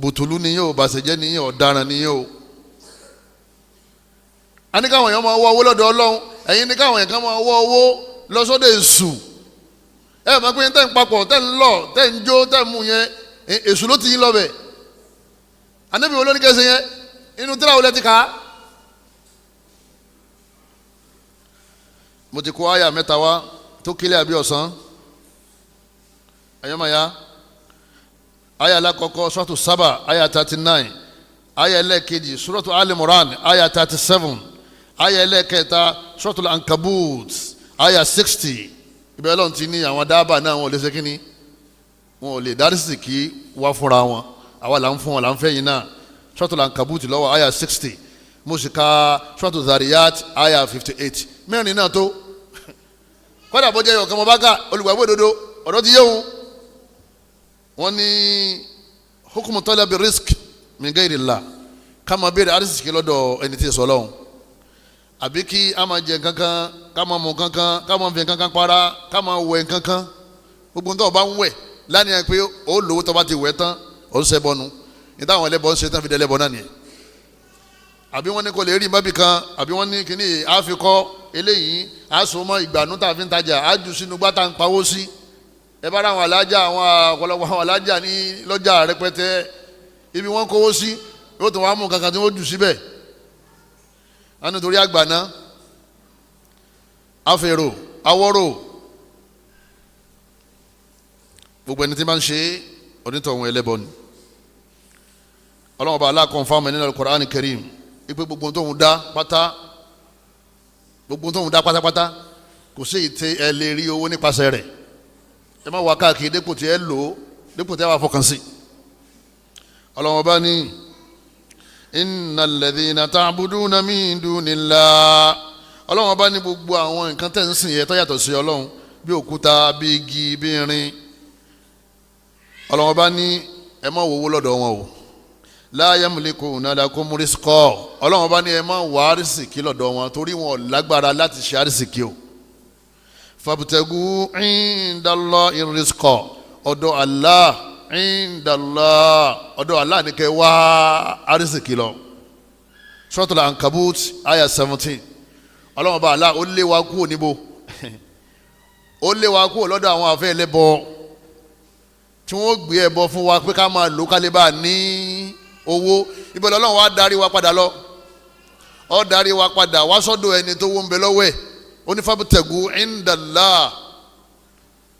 bùtùlù ni yóò bàṣẹjẹ́ ni yóò ọ̀daràn ni yóò. A ní káwọn èèyàn máa wọ owó lọ́dọ̀ Ọlọ́run, ẹ̀yin ní káwọn èèyàn kan máa wọ owó lọ́sọ́dọ̀ èṣù. Ẹ máa pé tẹ́ ń papọ̀, tẹ́ ń lọ, tẹ́ ń jó, tẹ́ ń mú yẹn, èṣù ló ti yín lọ bẹ̀. Ànábì wo ló ní kẹsẹ̀ yẹn? Inú tíra wo lẹ ti kà á? Mo ti kó àyà 3 wá tó kílẹ̀ àbí ọ̀sán. Ẹ̀yọ́mọ̀ya, àyà alákọ̀ọ́kọ́ Suratu Saba àyà 39, àyà ẹlẹ́ẹ̀kejì Suratu Al-Imran àyà 37, àyà ẹlẹ́ẹ̀kẹta Suratu Al-Ankabut àyà 60. Ibẹ̀ Ọlọ́run ti ní àwọn dábàá náà, wọn ò lè ṣe kínní, wọn ò lè dárísì kí wá fúnra wọn, àwa là ń fún wọn, là ń fẹ́ yín náà. Suratu Al-Ankabut lọ́wọ́ àyà 60, mo sì ka Suratu Zariyat àyà 58. 4 náà tó kọ́dà bó jẹ́ ọ̀kan mọ́ bá ká olùgbàgbọ́ òdodo ọ̀dọ́ ti yéwu. Wọ́n ní hukumu talabi risk min ghayrillah, ká máa béèrè arísìkí lọ́dọ̀ ẹni tí ì sọ lọ́hùn, àbí kí a máa jẹ kankan, ká máa mu kankan, ká máa fi kankan para, ká máa wẹ̀ kankan. Gbogbo nítorí ọba ń wẹ̀ lánìí pé ó lówó tó bá ti wẹ̀ tán, ó ń ṣe bọ́nu ní táwọn ẹlẹ́bọ ń ṣe tán fi dẹ́lẹ́bọ náà nìyẹn. Àbí wọ́n ní kò lè rí mọ́bì kan, àbí wọ́n ní kíní àfikọ́ eléyìí àsomọ́ ìgbàanú tá a fi ń tajà, àjù sínú gbá tá a ń pawó sí. Ẹ bá ráwọn alájà, àwọn ọ̀pọ̀lọpọ̀ àwọn alájà ní lọ́jà rẹpẹtẹ, ibi wọ́n kówó sí yóò tún wá mú kankan tí wọ́n jù síbẹ̀. Wọ́n nítorí àgbàná, àfèrò, awọ́rò, gbogbo ẹni tí máa ń ṣe onítọ̀hún ẹlẹ́bọ ni. Ọlọ́wọ́n bá aláàkọ́ fáwọn nínú Al-Qur'an Karim ipe gbogbo tóun dá pátá, gbogbo tóun dá pátápátá, kò sí ìtẹ ẹ lè rí owó nípasẹ̀ rẹ̀. Ẹ má wá káàkiri dépò tí ẹ lò ó, dépò tí ẹ wà fọkàn sí. Ọlọ́wọ́n bá ní innal ladhina ta'buduna min dunillah. Ọlọ́wọ́n bá ní gbogbo àwọn nǹkan tẹ̀ ń sìn yẹn tó yàtọ̀ sí Ọlọ́run, bí òkúta, bí igi, bí irin. Ọlọ́wọ́n bá ní ẹ má wowó lọ́dọ̀ wọn o. La yamlikuna lakum rizqa. Ọlọ́wọ́n bá ní ẹ má wá àrísìkí lọ́dọ̀ wọn, torí wọn ò lágbára láti ṣe àrísìkí o. Fabtagu indallahi rizqa. Ọ̀dọ̀ Allah, indallah, ọ̀dọ̀ Allah ní kẹ́ wá àrísìkí lọ. Suratul Ankabut aya 17. Ọlọ́wọ́n bá Allah ó lé wa kúrò níbo, ó lé wa kúrò lọ́dọ̀ àwọn àfẹ́ ẹlẹ́bọ tí wọ́n gbé ẹbọ fún wa pé ká máa lò kálíbà ní owó. Ibẹ̀ lọ́lọ́run wa darí wa padà lọ, ó darí wa padà wá sọ́dọ̀ ẹni tó wọ́n ń bẹ lọ́wọ́ ẹ̀. Ó ní fabtagu indallah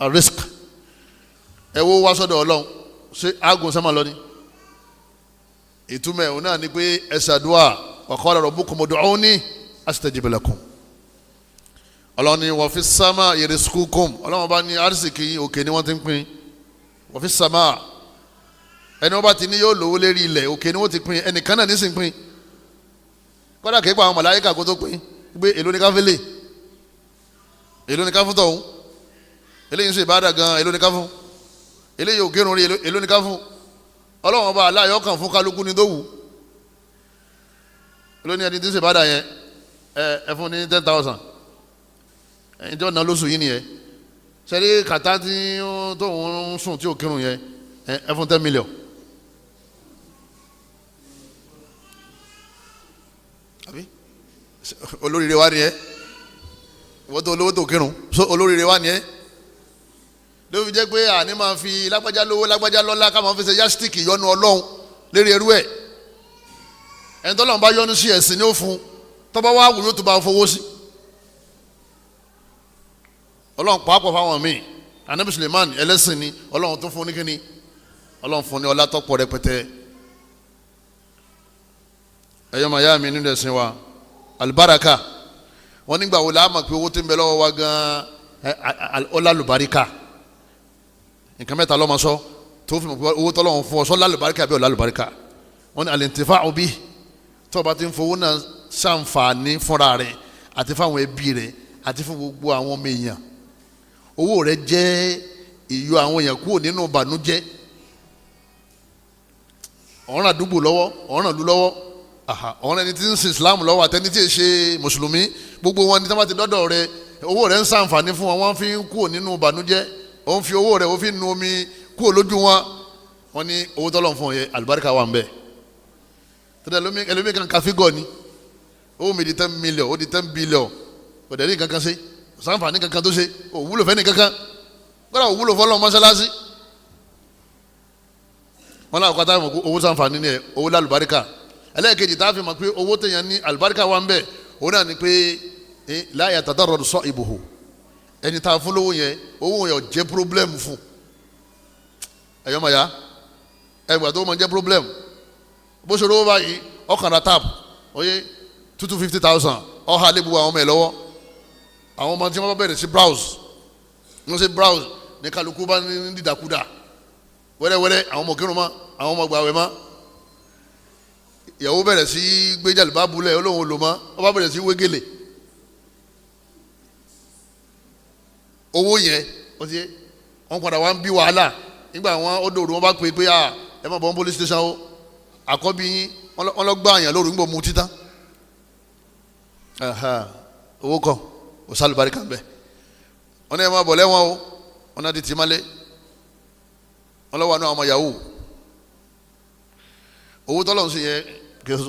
arisk, ẹ wo wá sọ́dọ̀ Ọlọ́run. Ṣé aago sẹ́mà lọ ni? Ìtumọ̀ ẹ̀ náà ni pé ẹ ṣàdúà, wa qala rabbukum ud'uni astajib lakum. Ọlọ́run ní wa fi sama rizqukum, Ọlọ́run bá ní arísìkì òkè ni wọ́n ti ń pín. Wa fi sama, ẹni wọ́n bá ti ní yóò lówó lérí ilẹ̀, òkè ni wọ́n ti pín, ẹnìkan náà nísìn pín. Kódà kéèpà àwọn màláíkà kó tó pín gbé èló ní káfílẹ̀, èló ní káfún tọ̀hún, eléyìí ń ṣe ìbáàdà gan, èló ní káfún, eléyìí ò kírun rí, èló ní káfún. Ọlọ́run ọba aláyọ̀ kan fún kálukú ní tó wù. Èló ní ẹni tí ń ṣe ìbáàdà yẹn, ẹ fún ní 10,000, ẹni tí wọ́n ná lóṣù yìí nìyẹn. Sẹ́rí kàtá tí tóun ń sùn tí ò kírun yẹn, ẹ fún 10 million. Àbí olóríire wa ni ẹ, ìwọ́n tó olówó tó kírun, so olóríire wa ni ẹ. Ló fi jẹ́ pé àní máa fi lágbájá lówó lágbájá lọ́lá ká máa fi ṣe yásítìkì yọnu Ọlọ́run lérí ẹrú ẹ̀. Ẹni tó lọ́n bá yọnu sí ẹ̀sìn ní ó fún, tọ́ba wá wù yóò tó bá fowó sí. Ọlọ́run pàápàá fáwọn míì, Anabi Suleiman ẹlẹ́sìn ni, Ọlọ́run tó fún ní kíni, Ọlọ́run fún ní ọlá tọ́pọ̀ rẹpẹtẹ. Ẹ̀yọ́ màyá mi nínú ẹ̀sìn wa, alibaraka, wọn nígbà wo la mọ̀ pé owó tí ń bẹ lọ́wọ́ wa gan-an ọlá lùbáríkà? Nǹkan mẹ́ta ló máa sọ tó fi mọ̀ pé owó tọ́lọ́run fún ọ sọ lálùbáríkà bí ọ̀lá lùbáríkà. Wọn ní al-intifa'u bihi, tó o bá ti ń fowó náà ṣàǹfààní fúnra rẹ̀ àti fáwọn ẹbí rẹ̀ àti fún gbogbo àwọn ọmọ èèyàn, owó rẹ̀ jẹ́ ìyọ àwọn èèyàn kúrò nínú ìbànújẹ́. Ọ̀ràn àdúgbò lọ́wọ́, ọ̀ràn ìlú lọ́wọ́, ọ̀ràn ẹni tí ń sin Islam lọ́wọ́ àtẹni tí ì ṣe mùsùlùmí, gbogbo wọn ní tí wọ́n bá ti dọ́dọ̀ rẹ̀, owó rẹ̀ ń ṣàǹfààní fún wọn, wọ́n fi ń kúrò nínú ìbànújẹ́, ó ń fi owó rẹ̀ ó fi nu omi kúrò lójú wọn. Wọ́n ní owó tọ́lọ̀ fún ọ yẹ, àlùbáríkà wà ń bẹ̀. Tọ́lá ẹlòmíì kan ka fígọ̀ ni, owó mi di 10 million, ó di 10 billion, kò dẹ̀ ní kankan ṣe, ṣàǹfààní kankan tó ṣe, ò wúlò fẹ́ni kankan, kódà ò wúlò fọlọ́ mọ́ṣáláṣí. Wọn làwọn kọ́tà mọ̀ pé owó ṣàǹfààní ni ẹ̀, owó lálùbáríkà. Ẹlẹ́ẹ̀kejì tá a fi mọ̀ pé owó téèyàn ní àlùbáríkà wà ń bẹ̀, òun náà ni pé la yatadarraru sahibuhu, ẹni tá a fún lówó yẹn, owó yẹn ò jẹ́ problem fún. Ẹ̀yọ́ màá ya ẹgbà tó máa jẹ́ problem, bó ṣe rówó báyìí ọkàn ra tap oyè 250,000, ọ̀hà lè bu àwọn ọmọ ẹ̀ lọ́wọ́. Àwọn ọmọ tí wọ́n bá bẹ̀rẹ̀ sí browse, wọ́n ṣe browse ní kálukú bá ní dídàkudà wẹ́rẹ́wẹ́rẹ́, àwọn ọmọ kírun mọ́, àwọn ọmọ gbàwẹ̀ mọ́, ìyàwó bẹ̀rẹ̀ sí gbé jàlùbá bulẹ̀ olóhùn olùmọ́, ó bá bẹ̀rẹ̀ sí wégele. Owó yẹn ó ti wọ́n padà wá ń bí wàhálà nígbà wọn ó dòrò, wọn bá pè é pé ẹ má bọ̀ ń police station o, àkọ́bí yín wọ́n lọ gbá àyàn lóru nígbà mu títán. Owó kọ ò sálùbáríkà ń bẹ. Wọ́n ní ẹ má bọ̀ lẹ́wọ̀n o, wọ́n náà ti tì í mọ́lé, wọ́n lọ́wọ́ àánú àwọn ọmọ yahoo. Owó tọ́lọ̀ ń sè yẹ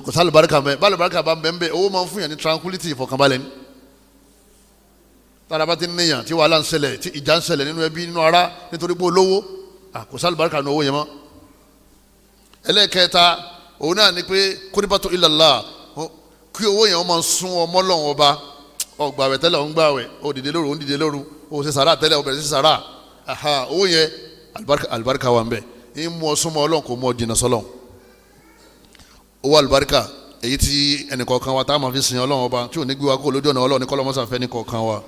kò sálùbáríkà ń bẹ. Bálùbáríkà bá ń bẹ ń bẹ, owó máa ń fún yàn ní tranquility, ìfọ̀kànbalẹ̀ ni. Tára bá ti níyàn tí wàhálà ń ṣẹlẹ̀, tí ìjà ń ṣẹlẹ̀ nínú ẹbí, nínú ara, nítorí pé olówó kò sálùbáríkà ní owó yẹn mọ́. Ẹlẹ́ẹ̀kẹta òun náà ni pé kúrìbàtò ilallah, kí owó yẹn máa sún ọmọ lọ́wọ́ ọba. Ọgbàwẹ̀ tẹ́lẹ̀, ò ń gbàwẹ̀, ó dìde lóru, ó ń dìde lóru, ó ṣe sàrà tẹ́lẹ̀, ó bẹ̀rẹ̀ sí sàrà. Owó yẹn alibarika wà ń bẹ, ń mú ọ súnmọ́ Ọlọ́run, kò mú ọ jìnnà sọ́lọ́run. Owó alibarika èyí tí ẹnìkọ̀ọ̀kan wa tá a máa fi sìn Ọlọ́run ọba tí ò ní gbé wa kó lójú ọ̀nà Ọlọ́run ní kọ́lọ́mọ́sàfẹ́ nìkọ̀ọ̀kan wa.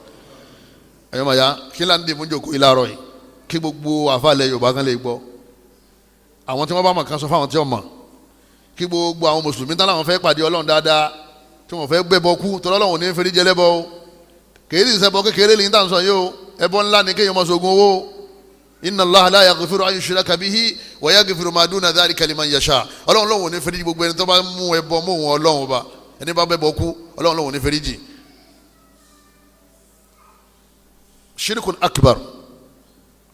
Ẹ̀yọ́ màá ya kí là ń dì mú jòkó yìí láàárọ̀ yìí, kí gbogbo àfàlẹ̀ Yorùbá kan lè gbọ́, àwọn tí wọ́n bá mọ̀ kan sọ fáwọn tí wọ́n mọ̀, kí gbogbo àwọn mùsùlùmí tán láwọn fẹ́ pàdé Ọlọ́run dáadáa, tí wọ́n fẹ́ gbẹ́bọ kú, tọ́lọ́ Ọlọ́run ní fẹ́rí jẹ lẹ́bọ o. Kèé sì ṣẹbọ kékeré lè ní tàn sọ yìí o, ẹbọ ńlá ni kéèyàn máa ṣoògùn owó. Inna Allaha la yaghfiru an yushraka bihi wa yaghfiru ma duna dhalika liman yasha. Ọlọ́run lòun ní fẹ́rí gbogbo ẹni tó bá mú ẹbọ mú òun Ọlọ́run ọba, ẹni bá bẹ́bọ kú, Ọlọ́run lòun ní fẹ́rí jì. Shirkun akbar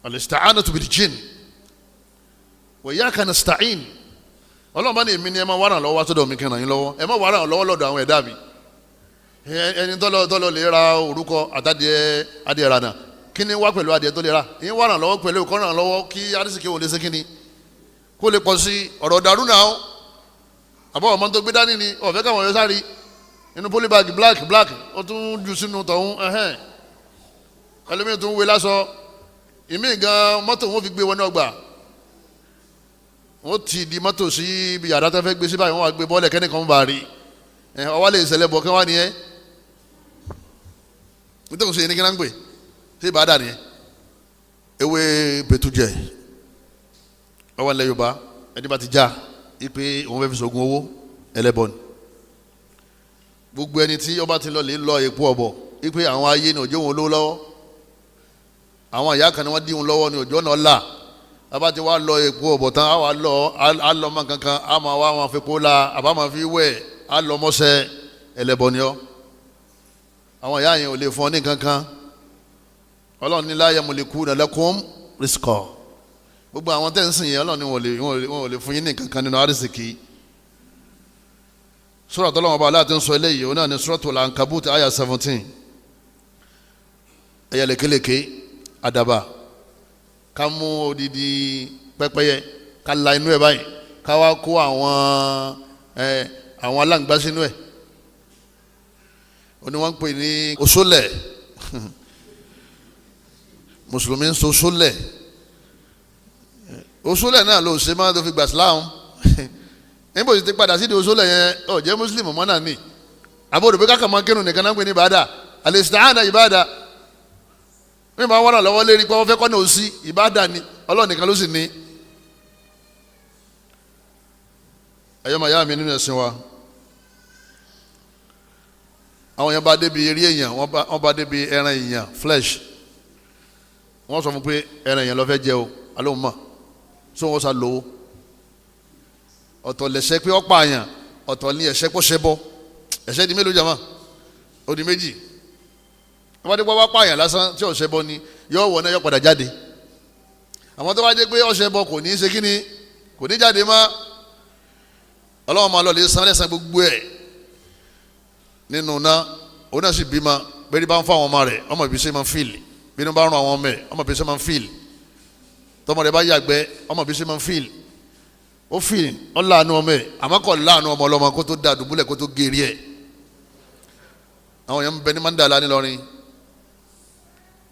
al-isti'anatu bil-jinn wa iyyaka nasta'in. Ọlọ́run bá ní èmi ni ẹ máa wá ràn lọ́wọ́ wá sọ́dọ̀ mi kí n ràn yín lọ́wọ́, ẹ máa wá ràn lọ́wọ́ lọ́dọ̀ àwọn ẹ̀dá mi. Ẹni tọ́lọ́ lè ra orúkọ àtàdìẹ adìẹ rànà, kí ni wá pẹ̀lú adìẹ tó lè ra yín wá ràn lọ́wọ́ pẹ̀lú kọ́ ràn lọ́wọ́ kí arísìkí òun lè ṣe kíni kó lè pọ̀ sí. Ọ̀rọ̀ dàrú náà ó àbọ̀ ọmọ tó gbé dání ni ọ̀fẹ́ káwọn yọ sáré inú polybag black black ó tún jù sínú tọ̀hún, ẹ̀hẹ́n ẹlòmíì tún wé lásọ ìmíì gan mọ́tò wọn fi gbé wọnú ọgbà, wọ́n ti di mọ́tò sí ibi yàrá tó fẹ́ gbé sí báyìí, wọ́n wá gbé bọ́ọ̀lù kẹ́nìkan bá rí ọwọ́ lè ṣẹlẹ̀ bọ̀ kí wọ́n á nìyẹn. Nítorí sèyí ní kí náà ń pè ṣé ìbáadà ni ewé bẹtújẹ ọwọ́ ilẹ̀ Yorùbá, ẹni bá ti já ipe òun fẹ́ fi sògùn owó, ẹlẹ́bọ ni. Gbogbo ẹni tí ọba ti lọ lè lọ èpo ọ̀bọ̀ ipe àwọn ayé ni òjò wọn lówó lọ́wọ́, àwọn ìyá kan ni wọ́n dí wọn lọ́wọ́ ni òjò náà là. Bàbá ti wá lọ èpo ọ̀bọ̀ tán, á wà lọ á lọ mọ́ kankan, á máa wá wọn fi kó la, àbá máa fi wẹ̀, á lọ mọ́sẹ̀, ẹlẹ́bọ ni ọ́. Àwọn ìyá yẹn ò lè fún ọ ní kankan. Ọlọ́run ní la yamlikuna lakum rizqa. Gbogbo àwọn tẹ́ ń sìn yẹn, Ọlọ́run ní wọn ò lè fún yín ní kankan nínú àrísìkí. Sura tọ́lọ́wọ́n bá aláàtí ń sọ eléyìí, òun náà ní Suratul Ankabut àyà 17. Ẹ̀yà lékeleke àdàbà, ká mú odidi pẹ́pẹ́yẹ, ká la inú ẹ̀ báyìí, ká wá kó àwọn aláǹgbá sínú ẹ̀, ó ní wọ́n ń pè ní oṣólẹ̀. Mùsùlùmí ń so oṣólẹ̀. Oṣólẹ̀ náà ló ṣe máa tó fi gbà síláàmù. Níbo sì ti padà sídi oṣólẹ̀ yẹn, ó jẹ́ mùsùlùmí mọ́ náà ni. Àbúrò pé káka máa kírun nìkan náà ń pè ní ìbádà, al-isti'ana ìbádà. Mi máa wọ́n lọ́wọ́ lérí pé wọ́n fẹ́ kọ́ ní òsì, ìbádà ni, Ọlọ́run nìkan ló sì ní. Ẹ̀yọ́ màá yá mi nínú ẹ̀sìn wa, àwọn yẹn bá débi eré èèyàn, wọ́n bá débi ẹran èèyàn, flesh, wọ́n sọ fún pé ẹran èèyàn ló fẹ́ jẹ o, alóhùn mọ̀ so wọ́n sá lówó. Ọ̀tọ̀ lẹ̀ṣẹ̀ pé ó pààyàn, ọ̀tọ̀ ní ẹ̀ṣẹ̀ kó ṣẹbọ. Ẹ̀ṣẹ̀ di mélòó jàmá? Ó di méjì. Wọ́n bá dé pé wọ́n pààyàn lásán tí ó ṣẹbọ ni, yóò wọ̀ náà, yóò padà jáde. Àwọn tó bá dé pé ó ṣẹbọ kò ní í ṣe kíni, kò ní jáde mọ́. Ọlọ́wọ́n máa lọ lè san lẹ́san gbogbo ẹ̀ nínú náà. Òun náà sì bímọ, bẹ́ẹ̀ ni bá ń fún àwọn ọmọ rẹ̀, ọmọ ìbí ṣe máa ń fíìlì. Bí inú bá ń rún àwọn ọmọ ẹ̀, ọmọ ìbí ṣe máa ń fíìlì. Tọmọ rẹ̀ bá yàgbẹ́, ọmọ ìbí ṣe máa ń fíìlì. Ó fíìlì, ó láàánú ọmọ ẹ̀, àmọ́ kò láàánú ọmọ ọlọ́mọ kó tó da dùbúlẹ̀ kó tó gèrè ẹ̀. Àwọn èèyàn ń bẹ ní Mandala nílọrin.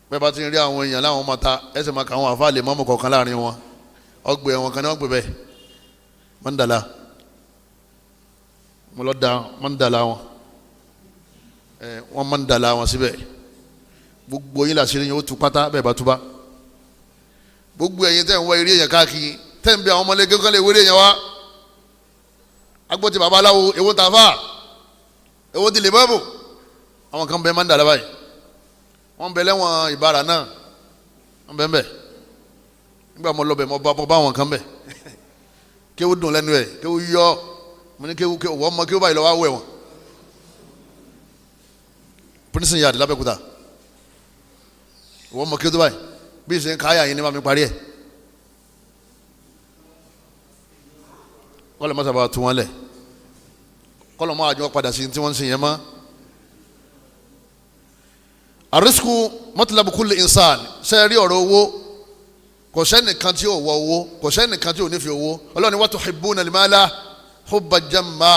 Bẹ́ẹ̀ bá ti ń rí àwọn èèyàn láwọn ọmọ ta, ẹsẹ̀ máa ka àwọn àfa lè mọ́mọ́ kọ̀ọ̀kan láàrin wọn. Ọgbẹ́ wọn kan ní wọ́n gbé bẹ́ẹ̀ Mandala. Mo lọ da Mandala wọn, wọ́n Mandala wọn síbẹ̀. Gbogbo yín làṣírí yín ó tu pátá bẹ́ẹ̀ bá túbá. Gbogbo ẹ̀yin tẹ́ ń wá eré èèyàn káàkiri, tẹ́ ń bẹ àwọn ọmọlẹ́gẹ́ kan lè wéré èèyàn wá. Agbó ti babaláwo, èwo ta fà, èwo ti lè bọ́ọ̀bù. Àwọn kan bẹ Mandala báyìí, wọ́n bẹ lẹ́wọ̀n ìbára náà, wọ́n bẹ ń bẹ. Nígbà mo lọ bẹ, mo bá àwọn kan bẹ. Kéwú dùn lẹ́nu ẹ̀, kéwú yọ. Mo ní kéwú, kéwú wọ́n mọ kéwú báyìí lọ́wọ́ awẹ́ wọn. Prison yard l'Abẹ́òkúta, wọ́n mọ kéwú tó báyìí, bí ìsìn káyà yín ní ma mi parí ẹ̀. Kọ́lọ̀ mọ́sàbà tún wọn lẹ̀, kọ́lọ̀ mọ́ àjọ padà sí tí wọ́n ń sìn yẹn mọ́. Àrísìkú matlabu kulli insan. Ṣe rí ọ̀rọ̀ owó, kò sẹ́nìkan tí ò wọ owó, kò sẹ́nìkan tí ò nífẹ̀ẹ́ owó. Ọlọ́run ni wa tuhibbuna al-mala hubban jamma,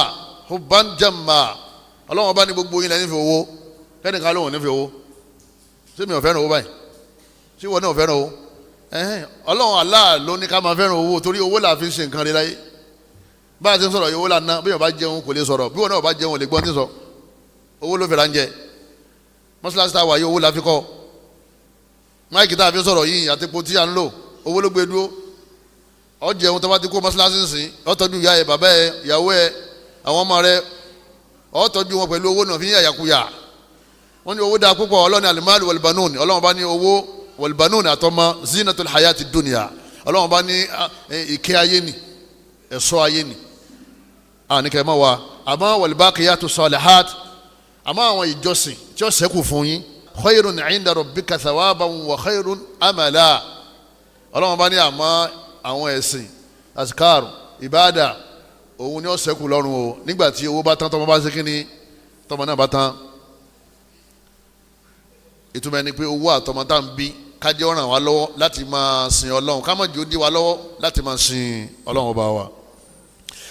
hubban jamma. Ọlọ́run ọba ní gbogbo yín lẹ́ nífẹ̀ẹ́ owó. Kẹ́nìkan lóhùn nífẹ̀ẹ́ owó. Ṣé mi ò fẹ́ràn owó báyìí? Ṣé ìwọ náà ò fẹ́ràn owó? Ọlọ́run Allah ló ní ká máa fẹ́ràn owó, torí owó là fi ń ṣe nǹkan rí láyé. Bá a ti ń sọ̀rọ̀, owó là ń ná. Bí wọn bá jẹun kò lè sọ̀rọ̀, bí wọn náà bá jẹun ò lè gbọ́n tí ń sọ. Owó ló fẹ́ràn jẹ. Mọ́ṣáláṣí tá a wà yìí, owó la fi kọ́. Máìkì tá a fi sọ̀rọ̀ yìí àti epo tí a ń lò, owó ló gbé dúró. Ó jẹun tó bá ti kó mọ́ṣáláṣí ń sìn, ó tọ́jú ìyá ẹ, bàbá ẹ, ìyàwó ẹ, àwọn ọmọ rẹ, ó tọ́jú wọn pẹ̀lú owó náà fi ń yàyàkuyà. Wọ́n ní owó dáa púpọ̀. Ọlọ́run ní alimalu walbanun. Ọlọ́run bá ní owó walbanun àtọmọ zinatul hayati dunya. Ọlọ́run bá ní ìkẹ́ ayé ni, ẹ̀ṣọ́ ayé ni. Àníkẹ́ mọ́ wa àmọ́ walbaqiyatu salihat, àmọ́ àwọn ìjọsìn tí ó ṣẹ́kù fún yín, khayrun inda rabbika thawaban wa khayrun amala. Ọlọ́run bá ní àmọ́ àwọn ẹ̀sìn azkar ìbáàdà, òun ni ó ṣẹ́kù lọ́run o. Nígbà tí owó bá tán, tọmọ bá ṣe kíni, tọmọ náà bá tán. Ìtumọ̀ ẹni pé owó àtọmọ tá à ń bí kájẹ́ ó ràn wá lọ́wọ́ láti máa sin Ọlọ́run, ká má jò dí wa lọ́wọ́ láti máa sin Ọlọ́run ọba wa.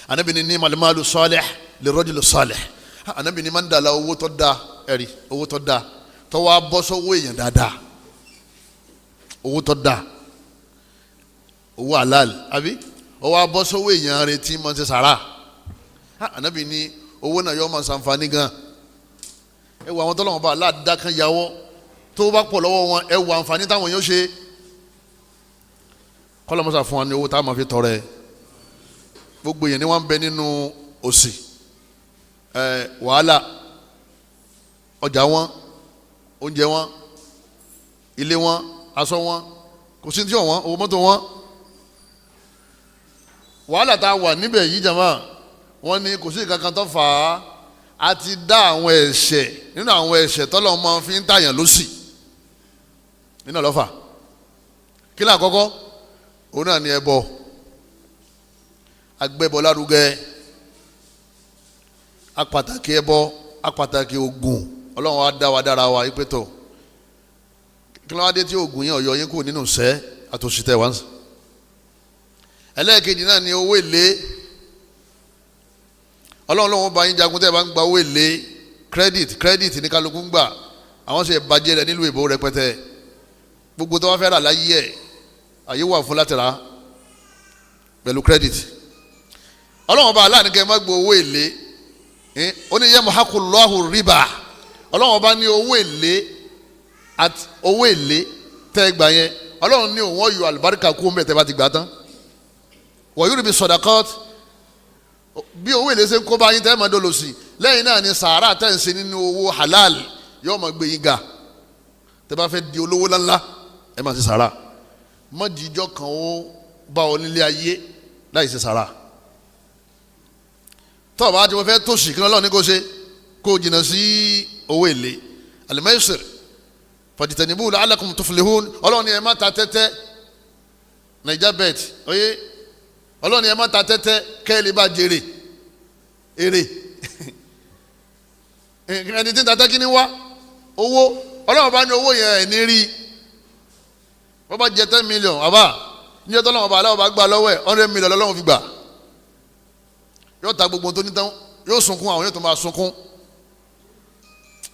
Ànábì ní ni'mal malu salih lirrajuli salih. Ànábì ní máa ń dàlá owó tó dáa, ẹ̀rí owó tó dáa tó wá bọ́ sọ́wọ́ èèyàn dáadáa, owó tó dáa, owó halal, àbí ó wá bọ́ sọ́wọ́ èèyàn rẹ̀ tí máa ń ṣe sàrà. Ànábì ní owó náà yóò máa ṣàǹfààní gan. Ẹ wo àwọn tọ́lọ́wọ́n bá aláàdá kan yàwọ́, Tó bá pọ̀ lọ́wọ́ wọn, ẹ wo àǹfààní táwọn yóò ṣe. Kọ́lọ́mọ́sà fún wa ní owó tá a máa fi tọrẹ. Gbogbo yẹn ni wọ́n ń bẹ nínú òṣì, wàhálà, ọjà wọn, oúnjẹ wọn, ilé wọn, aṣọ wọn, kò sí ní tí wọn, owó mọ́tò wọn. Wàhálà tá a wà níbẹ̀ yìí, jàmá, wọn ní kò sí kankan tó fà á. A ti dá àwọn ẹ̀ṣẹ̀ nínú àwọn ẹ̀ṣẹ̀ tọ́lọ́ máa fi ń tàyàn lọ́sì nínú ọlọ́fà. Kí ni àkọ́kọ́? Òun náà ni ẹbọ. Agbẹ́bọ lárugẹ, apàtàkì ẹbọ, apàtàkì ogun. Ọlọ́run wa dá wa dára wa yí pé tó kí ló wá dé tí ogun yẹn ọ̀yọ́ yín kù nínú sẹ́ àtòsítẹ́ wá ń sìn. Ẹlẹ́ẹ̀kejì náà ni owó èlé. Ọlọ́run lóun bá yín jagun tẹ́ ẹ bá ń gba owó èlé. Credit ní kálukú ń gbà. Àwọn sì bàjẹ́ rẹ̀ nílùú èbó rẹpẹtẹ. Gbogbo tó wá fẹ́ rà láyé ẹ̀, àyè wà fún láti rà pẹ̀lú credit. Ọlọ́run ọba aláàánú kẹ́ ẹ má gbọ́ owó èlé. Ó ní yamhaqullahu riba. Ọlọ́run ọba ní owó èlé àti owó èlé tẹ́ ẹ gbà yẹn, Ọlọ́run ní òun ọ̀yọ́ àlùbáríkà kú mbẹ́ tẹ́ bá ti gbà tán. Wa yurbi sadaqat. Bí owó èlé ṣe ń kó bá yín tẹ́ ẹ máa dolo sí lẹ́yìn náà ni sàárà tẹ́ ń ṣe nínú owó halal yóò máa gbé yín ga. Tẹ́ bá fẹ́ di olówó ńláńlá, ẹ máa ṣe sàárà. Mọ́jìjọ́ kan ó bá ọ nílé ayé láì ṣe sàárà. Tọ́ ọba tí wọ́n fẹ́ tòṣì, kí Ọlọ́run ní kó ṣe? Kó jìnnà sí owó èlé. Al-maisir fajtanibu la'allakum tuflihun. Ọlọ́run ní ẹ má ta tẹ́tẹ́, Naija bet oyè. Ọlọ́run ní ẹ má ta tẹ́tẹ́ kẹ́ ẹ lè bá jèrè èrè. Ẹni tí ń ta tẹ́, kí ni wá? Owó. Ọlọ́run bá ní owó yẹn ẹ̀ ní rí. Wọ́n bá jẹ 10 million àbá níjọ́ tó lọ́wọ́ bá aláwọ̀ bá gbà lọ́wọ́ ẹ̀, 100 million lọ́wọ́ fi gbà. Yóò ta gbogbo tó ní tán, yóò sunkún, àwọn yóò tó máa sunkún.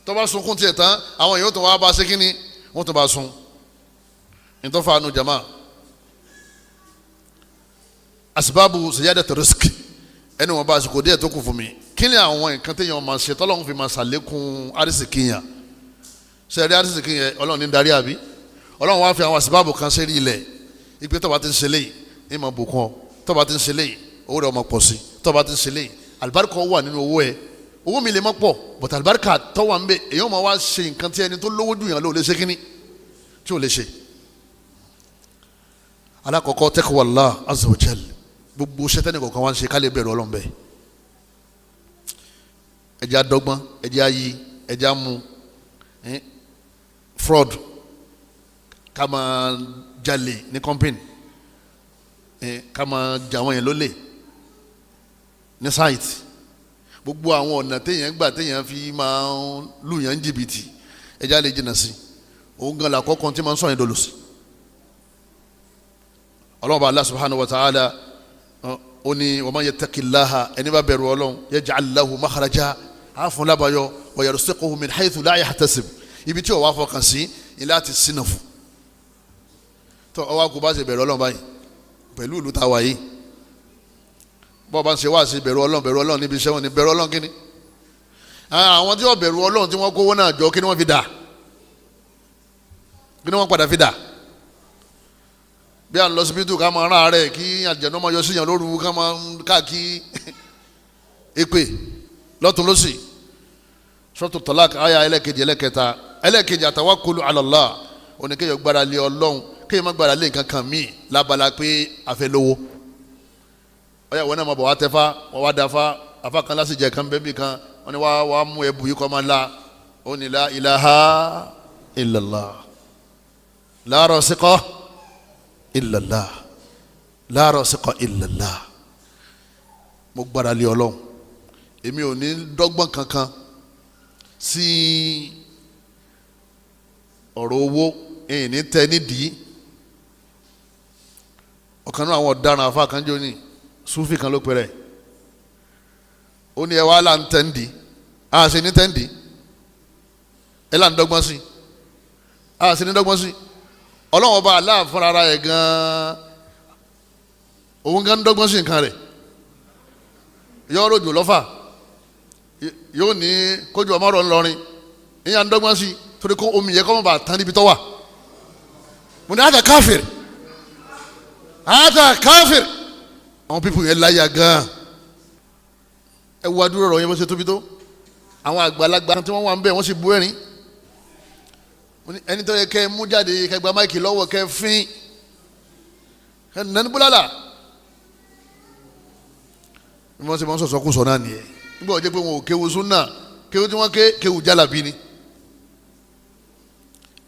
Tó bá sunkún tiẹ̀ tán, àwọn yóò tó wá bá ṣe kínní, wọ́n tó bá sun. Ntọ́fà nu jama, asibabu ziyadatu risk. Ẹni wọn bá àsìkò díẹ̀ tó kù fún mi, kí ni àwọn nǹkan téèyàn máa ṣe tọ́lọ́run fi máa ṣàlékún arísìkí yẹn? Sẹ́ẹ̀rí arísìkí yẹn, Ọlọ́run ní darí àbí? Ọlọ́run wá fi àwọn asibabu kan sẹ́rí ilẹ̀ ìpè. Tó bá ti ń ṣe léyìí, ní ma bùkún ọ. Tó bá ti ń ṣe léyìí, owó rẹ̀ ọmọ pọ̀ sí. Tó bá ti ń ṣe léyìí, àlùbáríkà wà nínú owó ẹ. Owó mi lè má pọ̀, but àlùbáríkà tó wà ń bẹ, èyàn máa wá ṣe nǹkan tí ẹni tó lówó dùn yàn ló lè ṣe, kíní tí ò lè ṣe. Alákọ̀ọ́kọ́, taqwallah azza wa jal. Gbogbo sẹ́tẹ́nì kọ̀ọ̀kan wá ń ṣe, ká lè bẹ̀rù Ọlọ́run bẹ́ẹ̀. Ẹ̀jẹ̀ adọ́gbọ́n, ẹ̀jẹ̀ ayi, ẹ̀jẹ̀ amu fraud, ká máa jalè ní company, ká máa jà wọ́n yẹn lólè ní site. Gbogbo àwọn ọ̀nà téèyàn gbà téèyàn fi máa ń lù yàn jìbìtì, ẹ̀jẹ̀ á lè jìnnà sí. Òun gan la kọ́kọ́ tí máa ń sọ yẹn dolo sí. Ọlọ́run bá Allah subhanahu wa ta'ala, ó ní wa man yattaqillaha, ẹni bá bẹ̀rù Ọlọ́run, yaj'al lahu makhraja, á fún lábàáyọ, wa yarzuqhu min haythu la yahtasib. Ibi tí o wá fọkàn sí ilé àti sínú fún tó ọwọ́ kò bá ṣe bẹ̀rù Ọlọ́run báyìí pẹ̀lú ìlú tá a wà yìí. Bọ́ọ̀ bá ń ṣe wá sí bẹ̀rù Ọlọ́run, bẹ̀rù Ọlọ́run níbi iṣẹ́ wọn ni bẹ̀rù Ọlọ́run. Kíni àwọn tí wọ́n bẹ̀rù Ọlọ́run tí wọ́n kówó náà jọ, kí ni wọ́n fi dà? Kí ni wọ́n padà fi dà? Bí à ń lọ síbítù, ká máa rán àárẹ̀, kí àjẹnú máa yọ síyàn lóru, ká máa káàkiri, èpè lọ́tún lọ́sì. Suratu Talaq, àyà ẹlẹ́kejì, ẹlẹ́kẹta, ẹlẹ́kejì, àtawakkulu ala Allah. Oníkéyọ̀ gbára lé Ọlọ́run, kéèyàn má gbára lé nǹkan kan míì lábala pé a fẹ́ lówó. Ọyà wọn náà máa bọ̀ wá tẹ́fá, wọ́n wá dáfá. Afa kan lásìjẹ kan bẹ́ẹ̀ bí kan, wọ́n ní wá mú ẹbù yìí kọ́ máa la. Ó ní la ilaha illallah, la rasiqa illallah, la rasiqa illallah. Mo gbára lé Ọlọ́run, èmi ò ní dọ́gbọ́n kankan sí ọ̀rọ̀ owó, ẹ̀yìn ní tẹ́ nídìí. Ọ̀kan náà àwọn ọ̀daràn afa kan jẹ́ òní sufi kan ló pẹ̀rẹ̀. Ó ní ẹ wá là ń tẹ́ ń di, a sì ní tẹ́ ń di, ẹ là ń dọ́gbọ́n sí, a sì ní dọ́gbọ́n sí. Ọlọ́run ọba aláà fúnra ara ẹ̀ gan-an, òun gan ń dọ́gbọ́n sí nǹkan rẹ̀. Yóò rojò lọ́fà, yóò ní kójú ọmọ rọ̀ ńlọrin, ìyá ń dọ́gbọ́n sí. Torí kó omi yẹ kó má bàa tán níbi tó wà. Mo ní àtà káfíìr, àtà káfíìr. Àwọn pípù yẹn láyà gan. Ẹ wo adúrò ọ̀rọ̀ yẹn bó ṣe tóbi tó. Àwọn àgbàlagbà tí wọ́n wà ń bẹ̀ wọ́n sì bú ẹ̀rín. Ẹni tó yẹ kẹ́ ẹ mú jáde, kẹ́ gba máìkì lọ́wọ́, kẹ́ fín, kẹ́ nani búlálà. Bí wọ́n ṣe máa ń sọ̀sọ́ kú sọ náà nìyẹn. Nígbà wọ́n jẹ́ pé wọn ò kéwu súnà, kéwu tí wọ́n ké kéwu jálàbí ni.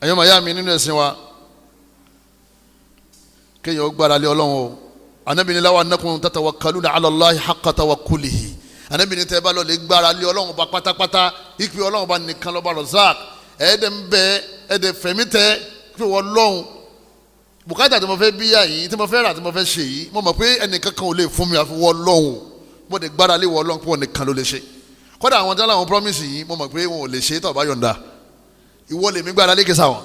Ẹ̀yọ́ màá yá mi nínú ẹ̀sìn wa, kéèyàn ó gbára lé Ọlọ́run o. Ànábì ní law annakum tatawakkaluna ala Allahi haqqa tawakkulihi. Ànábì ní tẹ́ bá lọ lè gbára lé Ọlọ́run bá pátápátá, ìpè Ọlọ́run bá nìkan lọ́ba Razak, ẹ̀ẹ́dẹ̀ ń bẹ, ẹ̀ẹ́dẹ̀ fẹ̀mí tẹ́ pé wọ́n lọ́hùn. Bùkátà tí mo fẹ́ bíyà yìí, tí mo fẹ́ rà, tí mo fẹ́ ṣe yìí, mo mọ̀ pé ẹnìkan kan ò lè fún mi àfi wọ́n lọ́hùn. Mo lè gbára lé wọ́n lọ́hùn pé wọ́n nìkan ló lè ṣe. Kódà àwọn tí wọ́n láwọn promise yìí, mo mọ̀ pé wọn ò lè ṣe tó bá yọ̀ǹda. Ìwọ lèmi gbára lé kẹsà wọn.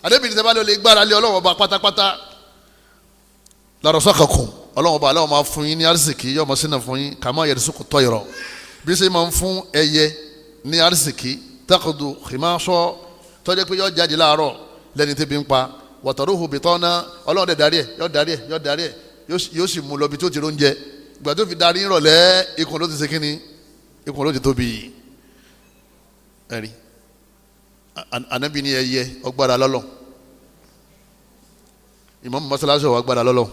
Ànábì ní tẹ́ bá lè gbára lé Ọlọ́run ọba pátápátá, larasakakum, Ọlọ́run ọba aláwọ̀ máa fún yín ní arísìkí, yóò máa sínà fún yín, kàmá yarzuqu tayra, bí sẹ́ máa ń fún ẹyẹ ní arísìkí, takudu khimasọ, tọ́jú pé yóò jáde láàárọ̀ lẹ́ni tẹ́bi ń pa, wataruhu bitana, Ọlọ́run dẹ̀ darí ẹ̀, yóò darí ẹ̀, yóò darí ẹ̀, yóò sì mú lọ bí tó ti róúnjẹ. Ìgbà tó fi darí ìrọ̀lẹ́, ikùn ló ti ṣe kínní, ikùn ló ti tóbi. Ẹ̀rí Ànábì ní ẹyẹ ọgbàrá lọ́lọ́, ìmáàmù mọ́sálásí ọ̀gbàrá lọ́lọ́.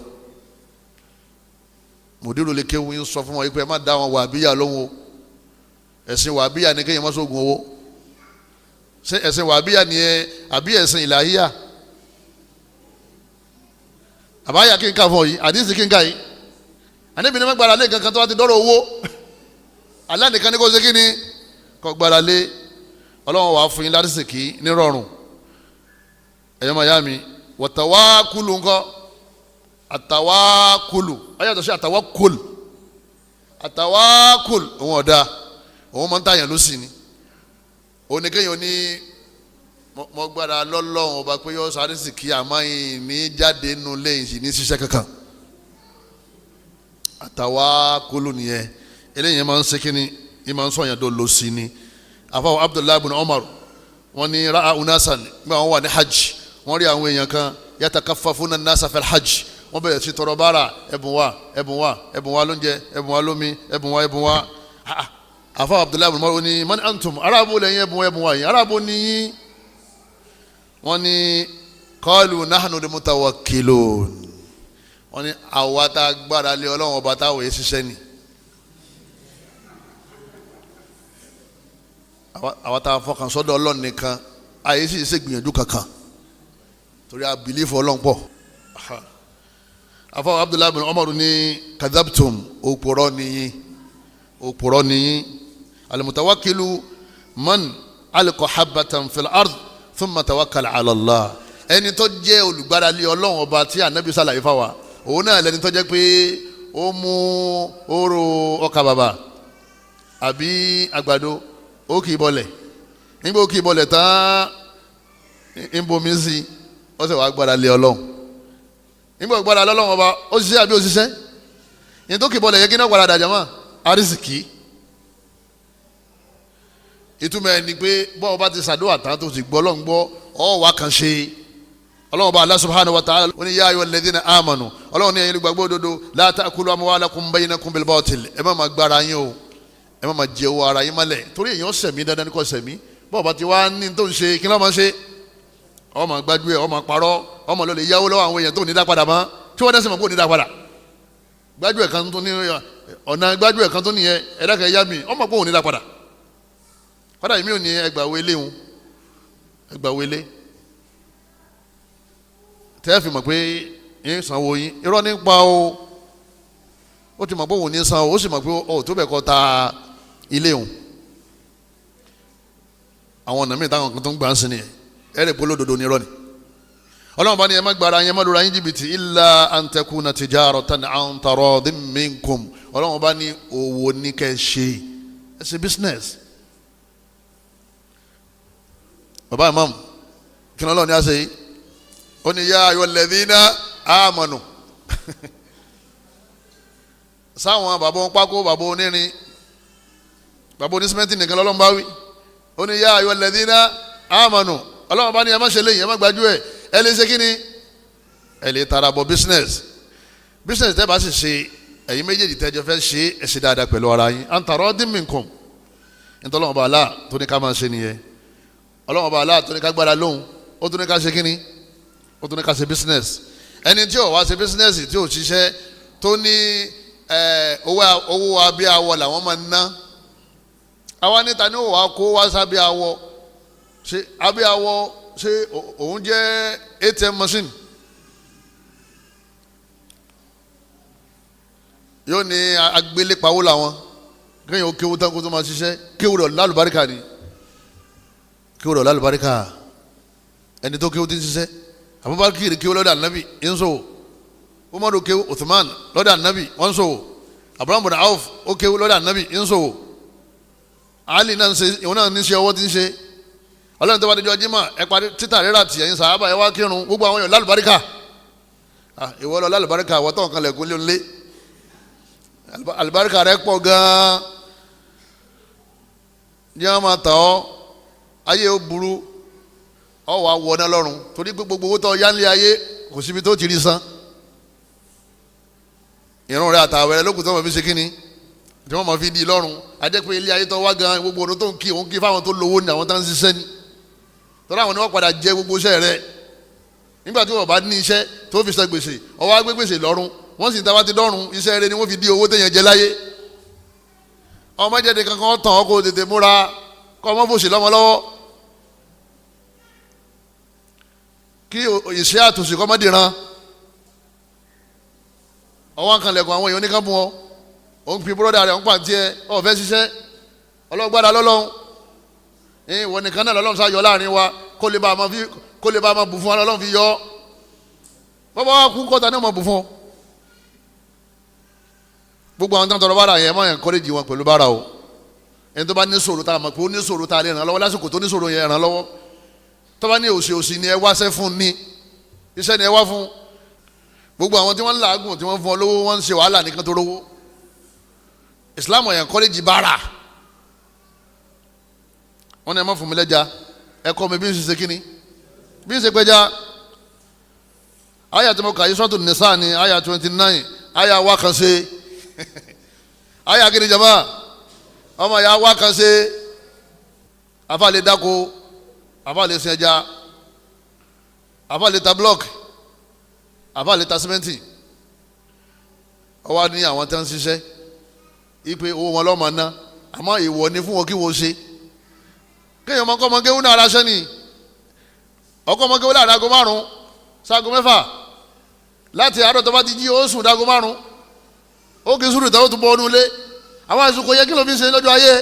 Mùdírù lè kéwu yín sọ fún wọn pé ẹ má dá wọn wàbíyà lóhùn o. Ẹ̀sìn wàbíyà ni kéèyàn má sógun owó. Ṣé ẹ̀sìn wàbíyà ni ẹ àbí ẹ̀sìn ìlàhíyà? Àbáyà kí n kà fún ọ yìí, àdìsí kí n kà yìí. Àníbi ní má gbára lé nǹkan kan tó wá ti dọ́rọ̀ owó. Allah nìkan ní kó ṣe kí ni kó gbára lé. Ọlọ́run wàá fún yín lárísìkí nírọ̀rùn. Ẹ̀yọ́ màyá mi, wọ̀tàwákùlù ńkọ́? Àtàwákùlù ayé àtọ̀sí àtàwákùlù, àtàwákùlù òun ọ̀dà, òun máa ń tàyàn ló sì ni. Òun ni kéèyàn ní mọ gbára lọ́lọ́run ọba pé yọ sáré sì kí àmọ́ yìí ní jáde nínú lẹ́yìn sì ní ṣiṣẹ́ kankan. Àtàwákùlù nìyẹn. Eléyìí máa ń ṣe kí ni, yìí máa ń sọ̀yàn tó lọ sí ni. Àfọwọ́ Abdullahi ibn Umar, wọ́n ní ra'a unasan, nígbà wọn wà ní hajj, wọ́n rí àwọn èèyàn kan yatakaffafuna an-nasa fil hajj, wọ́n bẹ̀rẹ̀ sí tọrọ bára, ẹ̀bùn wa, ẹ̀bùn wa, ẹ̀bùn wa lóúnjẹ, ẹ̀bùn wa lómi, ẹ̀bùn wa, ẹ̀bùn wa. Àfọwọ́ Abdullahi ibn Umar ní man antum, aráàbò lẹ́yìn, ẹ̀bùn ẹ̀bùn wa yìí, aráàbò ní. Wọ́n ní qalu nahnu al-mutawakkilun, wọ́n ní àwa tá a gbára lé Ọlọ́run ọba táwọn yìí ṣiṣẹ́ ni. Àwa tá a fọkàn sọ́dọ̀ Ọlọ́run nìkan, àyè sì ṣe gbìyànjú kankan torí a bìlífù Ọlọ́run pọ̀. Afọ Abdullahi bin Umar ní kadhabtum, òpùrọ́ nìyí, òpùrọ́ nìyí. Al-mutawakkilu man alqa habbatan fil ard thumma tawakkala ala Allah. Ẹni tó jẹ́ olùgbáralé Ọlọ́run ọba tí Ànábì sàlàyé fáwa, òun náà lẹni tó jẹ́ pé ó mú oró ọkà bàbà àbí àgbàdo, ó kì í bọlẹ̀. Nígbà ó kì í bọlẹ̀ tán, ń bomi sí i, ó sì wàá gbára lé Ọlọ́run. Nígbà ó gbára lé Ọlọ́run ọba, ó ṣiṣẹ́ àbí ó ṣiṣẹ́? Ní tó kì í bọlẹ̀ yẹ kí náà gbára dàjà mọ́ arísìkí. Ìtumọ̀ ẹ̀ ni pé bọ́ọ̀ bá ti ṣàdúrà tán tó sì gbọ́ Ọlọ́run gbọ́, ọ̀ wá kan ṣe. Ọlọ́run ọba Allah subhanahu wa ta'ala ó ní ya ayyuhal ladhina amanu, Ọlọ́run ní ẹ̀yin olùgbàgbọ́ òdodo, la ta'kulu amwalakum baynakum bil batil, ẹ má máa gbára yín o, ẹ má máa jẹ owó ara yín mọ́lẹ̀, torí èèyàn sẹ̀mí dandan ní kò sẹ̀mí. Bọ́ọ̀ bá ti wá ní tó ń ṣe, kí ló máa ṣe? Ọmọ gbájú ẹ, ọmọ parọ́, ọmọ ló lè yáwó lọ́wọ́ àwọn èèyàn tó ní dá padà mọ́, tí wọ́n dẹ́sẹ̀ mọ̀ kó ní dá padà. Gbájú ẹ̀ kan tó ní ọ̀nà gbájú ẹ̀ kan tó nìyẹn, ẹ̀dá kan yá mi, ọmọ kó ní dá padà. Kọ́dà mi ò ní ẹgbàá wọlé ń ẹgbàá wọlé tẹ́ fi mọ̀ pé ń sanwó yín, irọ́ nípa o. Ó ti mọ̀ pé òun ní san o, ó sì mọ̀ pé o tó bẹ̀ kọ́ ta ilé òun. Àwọn ọ̀nà míì táwọn kan tó ń gbà ń sin nìyẹn, ẹ̀rẹ̀ pé olódodo ni irọ́ ni. Ọlọ́run bá ní ẹ má gbára yẹn, má lura yín jìbìtì, illa an takuna tijaratan an taradin minkum. Ọlọ́run bá ní òwò ní kẹ́ ẹ ṣe, ẹ ṣe business. Bàbá imam, kí ni Ọlọ́run ní a ṣe yìí? Ó ní ya ayyuhal ladhina amanu. Sáwọn bàbá wọn pákó, bàbá onírin, bàbá onísímẹ́ǹtì nìkan lọ́lọ́run bá wí. Ó ní ya ayyuhal ladhina amanu. Ọlọ́run bá ní ẹ má ṣe léyìn, ẹ má gbájú ẹ, ẹ lè ṣe kí ni, ẹ lè tara bọ business. Business tẹ́ bá sì ṣe, ẹ̀yin méjèèjì tẹ́jọ fẹ́ ṣe, ẹ ṣe dáadáa pẹ̀lú ara yín. An taradin minkum, nítorí Ọlọ́run bá aláà tó ní ká máa ṣe nìyẹn. Ọlọ́run bá aláà tó ní ká gbára lóhùn, ó tún ní ká ṣe kí ni, ó tún ní ká ṣe business. Ẹni tí ò wá ṣe business, tí ò ṣiṣẹ́, tó ní owó abẹ́ awọ làwọn máa ń ná. Àwa níta ní òwò akó wá sábẹ́ awọ, ṣe abẹ́ awọ, ṣé òun jẹ́ ATM machine? Yóò ní agbélépawó làwọn, kéèyàn ó kéwú tán kó tó máa ṣiṣẹ́. Kéwú rẹ̀ lálùbáríkà ni, kéwú rẹ̀ lálùbáríkà. Ẹni tó kéwú ti ń ṣiṣẹ́, Abubakar kéwú lọ́dọ̀ ànábì ń sòwò, Umaru kéwú, Uthman lọ́dọ̀ ànábì wọ́n ń sòwò, Abraham bin Auf ó kéwú lọ́dọ̀ ànábì ń sòwò, Ali náà ń ṣe, ìwọ náà ní ṣe ọwọ́ ti ń ṣe. Ọlọ́run tó bá dijọ́ jimá ẹ parí títà rírà tì ẹ̀yin sàábà ẹ wá kírun, gbogbo àwọn èèyàn lálùbáríkà. Ìwọ lọ lálùbáríkà, àwọn tó nǹkan lẹ̀kún lé alùbáríkà rẹ pọ̀ gan-an. Ní wọn máa tà ọ́, ayé ó burú, ọ wà wọ náà lọ́rùn, torí pé gbogbo owó tó yá nílé ayé kò síbi tó ti rí san. Ìrun rẹ àtàwẹ̀ rẹ lókùn tó wọn fi ṣe kínní tí wọ́n máa fi di lọ́rùn. Ajẹ́ pé ilé ayé tó wá gan, gbogbo ọdún tó ń kí òun kí fáwọn tó lówó ni, àwọn tó ń ṣiṣẹ́ ni, tọ́lá àwọn ni wọ́n padà jẹ gbogbo iṣẹ́ rẹ. Nígbà tí wọ́n bá ní iṣẹ́ tó fi san gbèsè, ọwọ́ á gbé gbèsè lọ́rùn, wọ́n sì ń taba ti dọ́rùn, iṣẹ́ rẹ ni wọ́n fi di owó téèyàn jẹ láyé. Ọmọ jẹ́de kankan tàn ọ́ kó tètè múra kọ́ ọmọ fòṣì lọ́mọ lọ́wọ́, kí ìṣe àtòṣì kọ́ mọ́ dìran. Ọwọ́ àkànlẹ̀kùn àwọn èèyàn oníkan bùn ọ́, òun fi búrọ́dà rẹ̀ ń pàǹtí ẹ, ọ̀ fẹ́ ṣiṣẹ́ ọlọ́gbàdà lọ́lọ́run. Ìwọ nìkan náà lọ́lọ́run sáyọ láàrin wa, kó lè bá a máa bù fún wa lọ́lọ́run fi yọ ọ́. Bọ́bá wa kú kọ́ta ní ọmọ bù fún ọ. Gbogbo àwọn tó ń tọrọ bára yẹn, ẹ má yẹn kọ́lẹ́jì wọn pẹ̀lú bára o. Ẹni tó bá ní sòrò tá a mọ̀ pé ó ní sòrò tá a lè ràn lọ́wọ́ lásìkò tó ní sòrò yẹn ràn lọ́wọ́. Tó bá ní òsì òsì ni ẹ wáṣẹ́ fún ni, iṣẹ́ ni ẹ wá fún. Gbogbo àwọn tí wọ́n ń làágùn tí wọ́n fún ọ lówó, wọ́n ń ṣe wàhálà nìkan tó rówó. Islam yẹn kọ́lẹ́jì bára. Wọ́n ní ẹ má fún mi lẹ́ja, ẹ kọ́ mi bí n ṣe ṣe kíni, bí n ṣe pẹja. Aya tí mo kà yí Suratu Nisa ni aya 29, aya wa kan ṣe. Aya kiri jama, ọmọ ya wa kan ṣe. Afa lè dáko, afa lè sin ẹja, afa lè ta block, afa lè ta simẹ́ntì. Ọwọ́ ní àwọn tí wọ́n ń ṣiṣẹ́ ipe owó wọn lọ́mọ ná, àmọ́ ìwọ ni fún wọn kí wọ́n ṣe. Kéèyàn ọmọ kọ́ ọmọ kéwú náà aráṣẹ́ ni, ọkọ ọmọ kéwú láàrin aago 5 sáago 6, láti àárọ̀ tó bá ti jí ó sùn dáago 5, ó kì í sùn ìtàn ó tún bọ́ ọ́nú ilé. Àwọn àsìkò yẹ kí ló fi ṣe lọ́jọ́ ayé.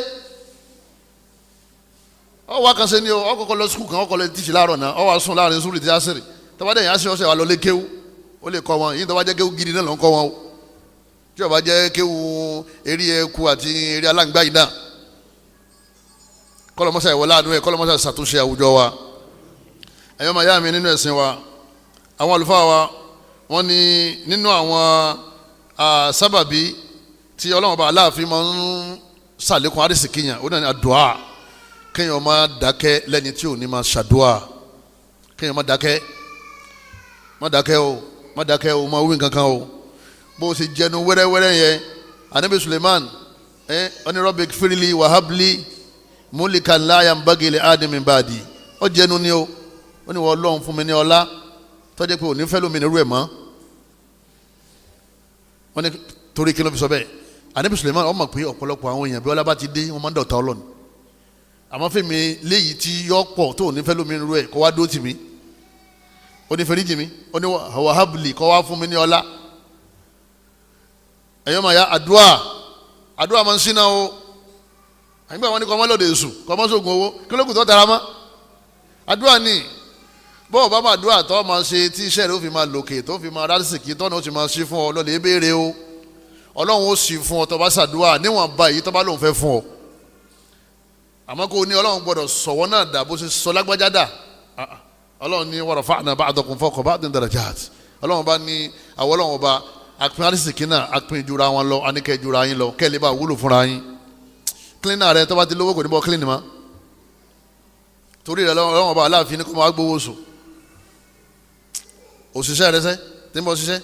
Ọ wá kan ṣe ni o, ọ kọ́kọ́ lọ sukùl kan, ọ kọ́ lọ tíṣì láàárọ̀ náà, ọ wá sùn láàrin sùúrù tí a sèrè tó bá dẹ̀yìn àṣẹ ọ̀sẹ̀ wà lọ lé kéwú, ó lè kọ́ wọn yìí tó bá jẹ́ kéwú gidi náà ló ń kọ́ wọn o, tí ó bá jẹ́ kéwú eré ẹku àti eré aláǹgbá yìí náà. Kọlọmọsá ìwọlá àánú ẹ, kọlọmọsá ṣàtúnṣe àwùjọ wa. Ẹ̀yọ́ máa yá mi nínú ẹ̀sìn wa, àwọn àlùfáà wa wọ́n ní nínú àwọn sábàbí tí Ọlọ́run bá Aláàfin máa ń ṣàlékún àrísìkí yàn, ó náà ní àdúà. Kéèyàn máa dákẹ́ lẹ́ni tí ò ní máa ṣàdúà, kéèyàn máa dákẹ́, má dákẹ́ o, má dákẹ́ o, má wí nǹkan kan o. Bó o ṣe jẹnu wẹ́rẹ́wẹ́rẹ́ yẹn, Anabi Suleiman ẹ ní Rabbi firili wahabli múlíkà láyà ń bágìlì ádámì báàdì. Ó jẹnu ni o, ó ní wọ́n Ọlọ́run fún mi ní ọlá tọ́jú pé òní fẹ́ lómi nírú ẹ̀ mọ́. Wọ́n ní torí kí ló fi sọ bẹ́ẹ̀? Anabi Suleiman ó mọ̀ pé ọ̀pọ̀lọpọ̀ àwọn èèyàn bí ọlá bá ti dé wọ́n máa ń dọ̀tá Ọlọ́run. Àmọ́ fèmí léyìí tí yọ pọ̀ tó òní fẹ́ lómi nírú ẹ̀ kó wá dó tì mí, ó ní fẹ́ríjì mi, ó ní wàhábùlì kó wá fún mi ní ọlá. Ẹ̀yọ́ màá ya àdúà, àdúà máa ń ṣínà o. Àyìnbá wọn ni kọ́ ọmọ lòdì èṣù, kọ́ ọmọ sógun owó, kí ló kù tó tara mọ́? Àdúrà ni. Bọ́ọ̀ bá máa dúrà tó máa ṣe tí iṣẹ́ rẹ̀ ó fi máa lòkè, tó fi máa rásìkí, tọ́nà ó ti máa ṣí fún ọ lọ́lẹ̀ ebéèrè o. Ọlọ́run ó sì fún ọ tó bá ṣàdúrà níwọ̀nba èyí tó bá lòun fẹ́ fún ọ. Àmọ́ kó o ní Ọlọ́run gbọ́dọ̀ sọ̀wọ́ náà dà bó ṣe sọ lágbájá dà. Ọlọ́run ní wa rafa'na ba'dakum fawqa ba'din darajat. Ọlọ́run bá ní àwọn Ọlọ́run bá apin arísìkí náà apin ìjura wọn lọ, aníkẹ́ ìjura yín lọ, kẹ́ lè bá wúlò fúnra yín. Cleaner rẹ tó bá ti lówó kò ní bọ́ clean ma. Torí rẹ̀ lọ́wọ́ ọba aláàfin ní kó máa gbowó sùn. Òṣìṣẹ́ rẹ sẹ́ tí ń bọ́ ṣiṣẹ́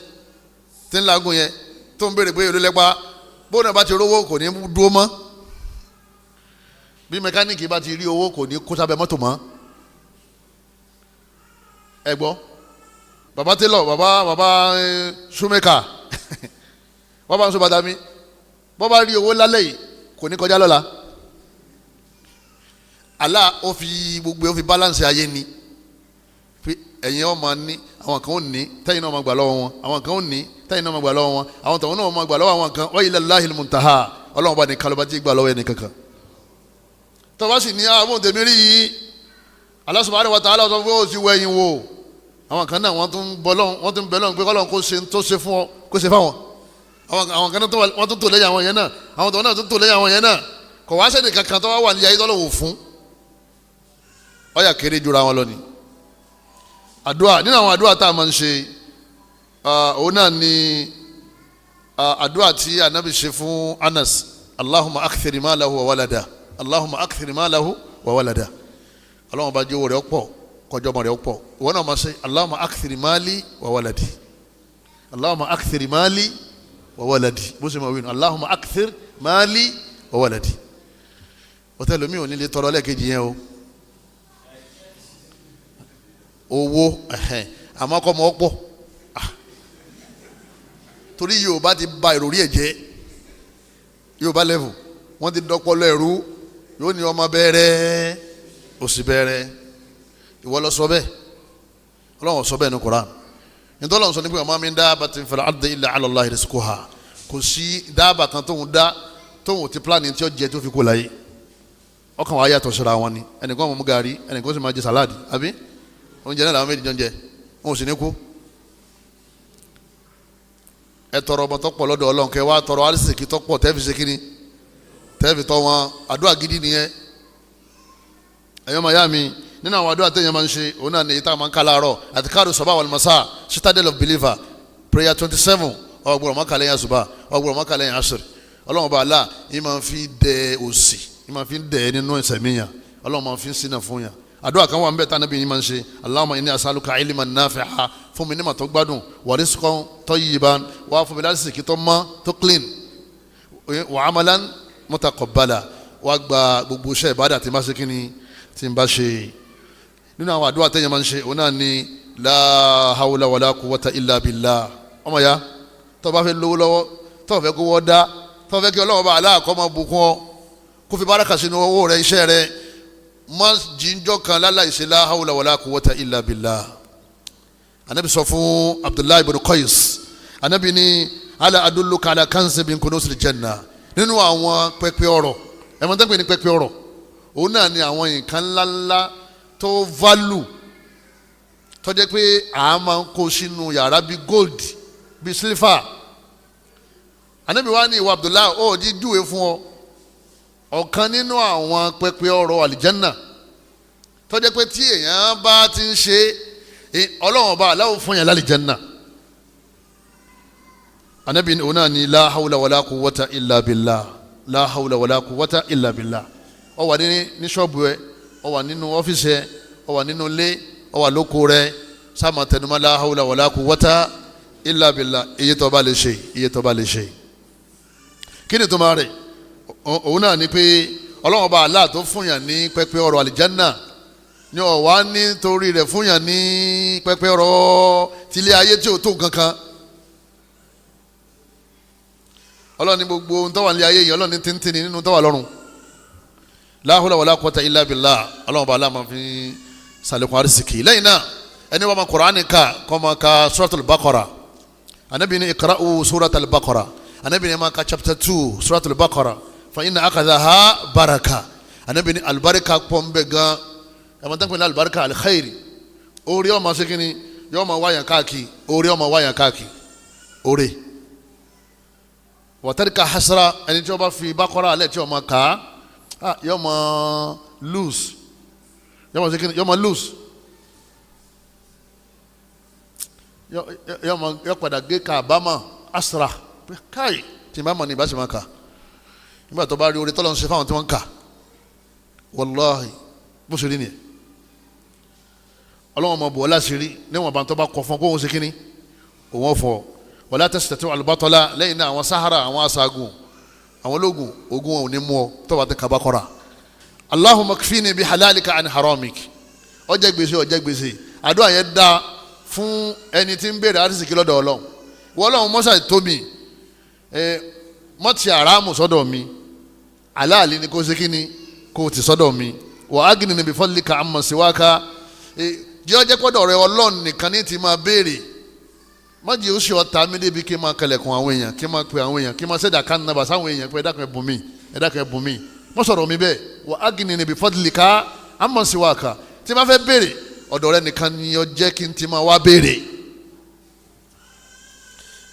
tí ń làágùn yẹn tó ń béèrè pé èlò lẹ́pa, bóun náà bá ti rówó kò ní dúró mọ́. Bí mẹkáníìkì bá ti rí owó kò ní kó sábẹ́ mọ́tò mọ́. Ẹ gbọ́, baba télọ̀, baba ṣúmẹ́kà, wọ́n bá ń sọ bàtà mi, bọ́ bá rí owó lálẹ́ yìí kò ní kọjá lọ́la. Allah ó fi gbogbo ó fi balance ayé ni. Ẹ̀yin ọmọ ní, àwọn kan ó ní, tẹ́yìn náà máa gbà lọ́wọ́ wọn, àwọn kan ó ní, tẹ́yìn náà máa gbà lọ́wọ́ wọn, àwọn tọ̀hún náà máa gbà lọ́wọ́ àwọn kan. Wa ilallahil muntaha, Ọlọ́run bá ní kálọ́bá tí gbà lọ́wọ́ ẹni kankan. Tọ́ba sì ní àwọn tèmi rí yìí, Allah subhanahu wa ta'ala sọ pé ó ti wẹ̀yìn wò. Àwọn kan náà wọ́n tún bọ́ lọ́hùn, wọ́n tún bẹ lọ́hùn pé kọ́lọ́hùn kó ṣe tó ṣe fún ọ, kó ṣe fáwọn. Àwọn kan náà wọ́n tún tò lẹ́yìn àwọn yẹn náà, àwọn tọ̀hún náà tún tò lẹ́yìn àwọn yẹn náà. Kò wá sẹ́ni kankan tó wá wà ní ayé tọ́lọ́wò fún. Ọ̀yà kéré jura wọn lọ ni. Àdúrà, nínú àwọn àdúrà tá a máa ń ṣe, òun náà ni àdúrà tí anabi ṣe fún Anas, Allahumma akthir malahu wa walada, Allahumma akthir malahu wa walada. Ọlọ́run bá jẹ́ owó rẹ̀ pọ̀, kọjọ́ ọmọ rẹ̀ pọ̀. Ìwọ náà máa ṣe Allahumma akthir mali wa waladi, Allahumma akthir mali wa waladi. Bó ṣe máa wí nù, Allahumma akthir mali wa waladi. Ọ̀tẹ̀ lomi ò ní lè tọrọ lẹ́ẹ̀kejì yẹn o. Owó àmọ́ kọ́ mọ́ pọ̀, torí Yorùbá ti ba ìròrí ẹ̀ jẹ́. Yorùbá level wọ́n ti dọ́pọ̀lọ́ ẹ̀rú. Yóò ní ọmọ bẹ̀rẹ̀ òsì bẹ̀rẹ̀, ìwọ lọ sọ bẹ́ẹ̀, Ọlọ́run sọ bẹ́ẹ̀ ní Koran. Nítorí Ọlọ́run sọ ní pé ọmọ mi ń dabbatin fil ardi illa ala Allahi rizquha. Kò sí dábàá kan tóun dá tóun ti plan tí ó jẹ tó fi kó láyé. Ọkàn wa yàtọ̀ síra wọn ni. Ẹnìkan mọ̀ mú gàrí, ẹnìkan sì máa jẹ sàláàdì, àbí oúnjẹ náà làwọn méjì jọ ń jẹ, wọn ò sì ní kú. Ẹ tọrọ ọmọ tó pọ̀ lọ́dọ̀ Ọlọ́run, kẹ wá tọrọ arísìkí tó pọ̀ tẹ́ẹ̀fì ṣe kíni, tẹ́ẹ̀fì tọ́ wọn. Àdúrà gidi nìyẹn. Ẹ̀yọ́ màá yá mi, nínú àwọn àdúrà téèyàn máa ń ṣe, òun náà ní èyí tá a máa ń ká láàárọ̀, àti káàdù sọ́bà wal masa, citadel of believer prayer 27. Ọgbọ̀rọ̀ mọ́kàlẹ́ yẹn àṣùbà, ọgbọ̀rọ̀ mọ́kàlẹ́ yẹn àṣírí. Ọlọ́run bá a yìí máa fi dẹ òsì, yìí máa fi dẹ nínú ìsẹ̀míyàn. Ọlọ́run máa fi ń sínà fún yàn. Àdúrà kan wà ń bẹ tá níbi yìí máa ń ṣe, Allahumma inni as'aluka ilman nafi'a, fún mi ní mà tó gbádùn, wa rizqan tayyiban, wà fún mi lásìkò tó mọ́ tó clean, wa amalan mutaqabbala, wà gba gbogbo iṣẹ́ ìbádà tí n bá ṣe kíni tí n bá ṣe. Nínú àwọn àdúrà téèyàn máa ń ṣe, òun náà ni la hawla wala quwwata illa billah. Ọmọ ya, tó bá fẹ́ lówó lọ́wọ́, tó fẹ́ kó wọ́ dá, tó fẹ́ kí Ọlọ́run bá aláàkọ́ máa bùkún ọ, kó fi báràkà sínú owó rẹ, iṣẹ́ rẹ, má jíjọ́ kan láláìsí la hawla wala quwwata illa billah. Anabi sọ fún Abdullahi ibn Qais, anabi ní ala adulluka ala kanzin min kunuzil janna. Nínú àwọn pẹpẹ ọrọ̀, ẹ mọ̀ tẹ́pẹ́ ní pẹpẹ ọrọ̀, òun náà ni àwọn nǹkan ńláńlá tó value, tó jẹ́ pé a máa ń kó sínú yàrá bíi gold, bíi silver. Anabi wa ní, ìwọ Abdullahi, ó jí júwe fún ọ ọ̀kan nínú àwọn pẹpẹ ọrọ̀ àlìjánà, tó jẹ́ pé tí èèyàn bá ti ń ṣe, Ọlọ́run ọba aláwọ̀ fún yàn lálìjánà. Anabi òun náà ní la hawla wala quwwata illa billah, la hawla wala quwwata illa billah. Ó wà ní ṣọ́ọ̀bù ẹ, ó wà nínú ọ́fíìsì ẹ, ó wà nínú ilé, ó wà lóko rẹ, sáàmà tẹnumọ́ la hawla wala quwwata illa billah. Iye tó bá lè ṣe, iye tó bá lè ṣe. Kí ni tó máa rẹ̀? Òun náà ni pé Ọlọ́run ọba Allah tó fún yàn ní pẹpẹ ọrọ̀ àlìjánà ní ọ̀wá nítorí rẹ̀ fún yàn ní pẹpẹ ọrọ̀ tilé ayé tí ò tó nǹkan kan. Ọlọ́run ní gbogbo ohun tó wà ní ayé yìí, Ọlọ́run ní tíntìní nínú tó wà lọ́run. La hawla wala quwwata illa billah. Ọlọ́run ọba Allah máa fi sàlékún arísìkì. Lẹ́yìn náà, ẹni wọ́n ma Kùránì ká, kó máa ka suratul Baqara. Anabi ní iqra'u suratul Baqara. Anabi ní ma ka chapter 2 suratul Baqara, fa inna akadhaha baraka. Anabi ní alibarika pọ̀ ń bẹ gan. Ẹ̀ máa tán pé ní alibarika alikhairi, orí ọmọ sekini yóò máa wáyàn káàkiri, orí ọmọ wáyàn káàkiri, orí wàtẹ́ríkà hasara. Ẹni tí wọ́n bá fi Baqara alẹ́ tí wọ́n máa kà á, yóò máa lose, yóò máa sekini, yóò máa lose, yóò máa yóò padà gé kábàámà asra káyì tí n bá mọ̀ ní ìbáṣe máa kà. Nígbà tó bá rí orí tọ́lọ́ ń ṣe fáwọn tí wọ́n ń kà, wàláhì bó ṣe rí nìyẹn. Ọlọ́wọ́n máa bọ̀ ọ́ láṣìírí níwọ̀n bá ń tọ́ bá kọ fún ọ kó òun ṣe kínní òun ọ̀fọ̀. Wala tastati'u al-batala. Lẹ́yìn náà àwọn sahara, àwọn aṣaagun, àwọn ológun ogun ò ní mú ọ tó bá ti ka Baqara. Allahumma kfini bi halalika an haramik. Ó jẹ gbèsè, ó jẹ gbèsè. Àdúrà yẹn dá fún ẹni tí ń béèrè àrísìkí lọ́dọ̀ Ọlọ́run. Wọ́n Ọlọ́run mọ́sá tó mi mọ́tì àràmù sọ́dọ̀ mi, aláàlí ni kò ṣe kí ni kò ti sọ́dọ̀ mi. Wa aghnini bi fadlika amma siwaka. Jẹ́ ọjẹ́ pọ́dọ̀ rẹ Ọlọ́run nìkan ní ti máa béèrè. Mọ́jì ó ṣe ọ̀tá mi débi kí n máa kẹlẹ̀kùn àwọn èèyàn, kí n máa pe àwọn èèyàn, kí n máa ṣẹ̀dá kan nàbà sáwọn èèyàn pé ẹ dákun ẹ bùn mí, ẹ dákun ẹ bùn mí. Mọ́ sọ̀rọ̀ mi bẹ́ẹ̀. Wa aghnini bi fadlika amma siwaka. Tí n bá fẹ́ béèrè ọ̀dọ̀ rẹ nìkan ni ó jẹ́ kí n ti máa wá béèrè.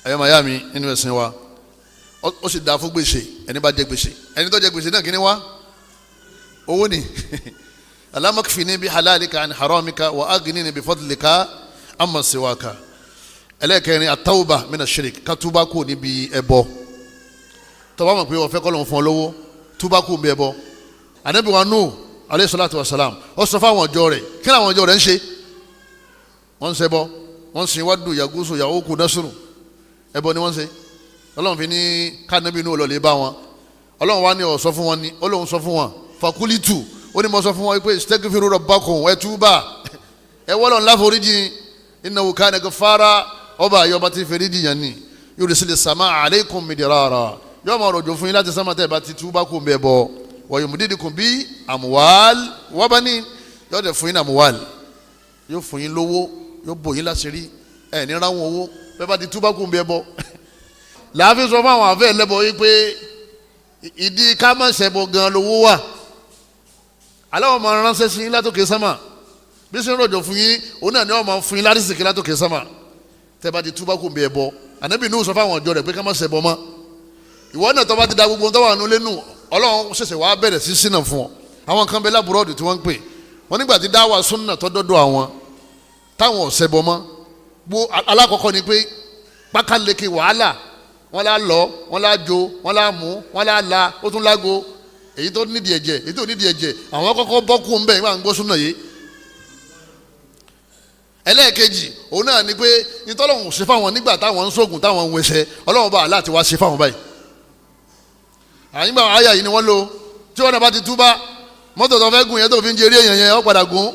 Ẹ̀yọ́ màyá mi nínú ẹ̀sìn wa, ó sì dáa fún gbèsè. Ẹni bá jẹ gbèsè, ẹni tó jẹ gbèsè náà kí ni wá owó ni. Allahumma kfini bi halalika an haramika wa aghnini bi fadlika amma siwaka. Ẹlẹ́kẹrin, atawba mina shirik, ká túbá kú níbi ẹbọ. Tó bá mọ̀ pé wọ́n fẹ́ kọ́ lóun fún ọ lówó, túbá kú níbi ẹbọ. Ànábì wa Nuh alayhi salatu wa salam, ó sọ fáwọn ọjọ́ rẹ̀. Kí làwọn ọjọ́ rẹ̀ ń ṣe? Wọ́n ń ṣẹbọ, wọ́n ń sin Wádù, Yàgúsù, Yàwókù, Násùrù. Ẹbọ ni wọ́n ń ṣe. Ọlọ́run fi ní kánábì Nuh lọ́ọ́ lè bá wọn. Ọlọ́run wa ní ó sọ fún wọn ní Ọlọ́run sọ fún wọn, fakulitu, ó ní mo sọ fún wọn pé istaghfiru rabbakum, ẹ túbà, ẹ wọ́lọ̀ ńlá foríjì, innahu kana ghaffara, ọba àyọba ti foríjì yẹn ni, yursilis samaa alaykum midrara, yóò máa rọ̀jò fún yín láti sánmà tẹ́ ẹ bá ti túbà kó bẹ́ẹ̀ bọ̀, wa yumdidukum bi amwal wa banin, yóò dẹ̀ fún yín amwal, yóò fún yín lówó, yóò bò yín láṣìírí, ẹ̀ ní ráwọn owó bẹ́ẹ̀ bá ti túbà kó bẹ́ẹ̀ bọ̀. Làáfi sọ fún àwọn àfẹ́ ẹlẹ́bọ̀ yìí pé ìdí ká má ṣẹbọ gan lówó wà. Aláwọ̀ máa ránṣẹ́ sí yín látòkè sánmà, bí sẹ́ ń rọ̀jò fún yín, òun náà ni wọ́n máa fún yín lárísìkí látòkè sánmà tẹ́ bá ti túbá kó bẹ́ẹ̀ bọ̀. Ànábì Nuhu sọ fáwọn ọjọ́ rẹ̀ pé ká má ṣẹbọ mọ́. Ìwọ náà tó bá ti da gbogbo tó wà nulẹ̀ nù, Ọlọ́run ṣẹ̀ṣẹ̀ wàá bẹ̀rẹ̀ sí sínà fún ọ. Àwọn kan bẹ lábúrọ́dù tí wọ́n ń pè wọ́n nígbà tí dáwà súnà tó dọ́dọ̀ àwọn táwọn ò ṣẹbọ mọ́. Gbó alákọ̀ọ́kọ́ ni pé pákáleke wàhálà, wọ́n lá lọ, wọ́n lá jo, wọ́n lá mú, wọ́n lá la, ó tún lágo, èyí tó nídìí ẹ̀jẹ̀, èyí tó nídìí ẹ̀jẹ̀, àwọn kọ́kọ́ bọ́kú ń bẹ̀ nígbà ń gbọ́ súnà yìí. Ẹlẹ́ẹ̀kejì òun náà ni pé ìtọ́lọ́hún ṣe fáwọn nígbà táwọn ń sóògùn, táwọn ń wẹsẹ̀, Ọlọ́run bá aláàtí wá ṣe fáwọn báyìí. Àyìnbá àyà yìí ni wọ́n lò. Tí wọ́n náà bá ti túbá, mọ́tò tó fẹ́ gùn yẹn tó fi ń jerí èèyàn yẹn, ó padà gùn.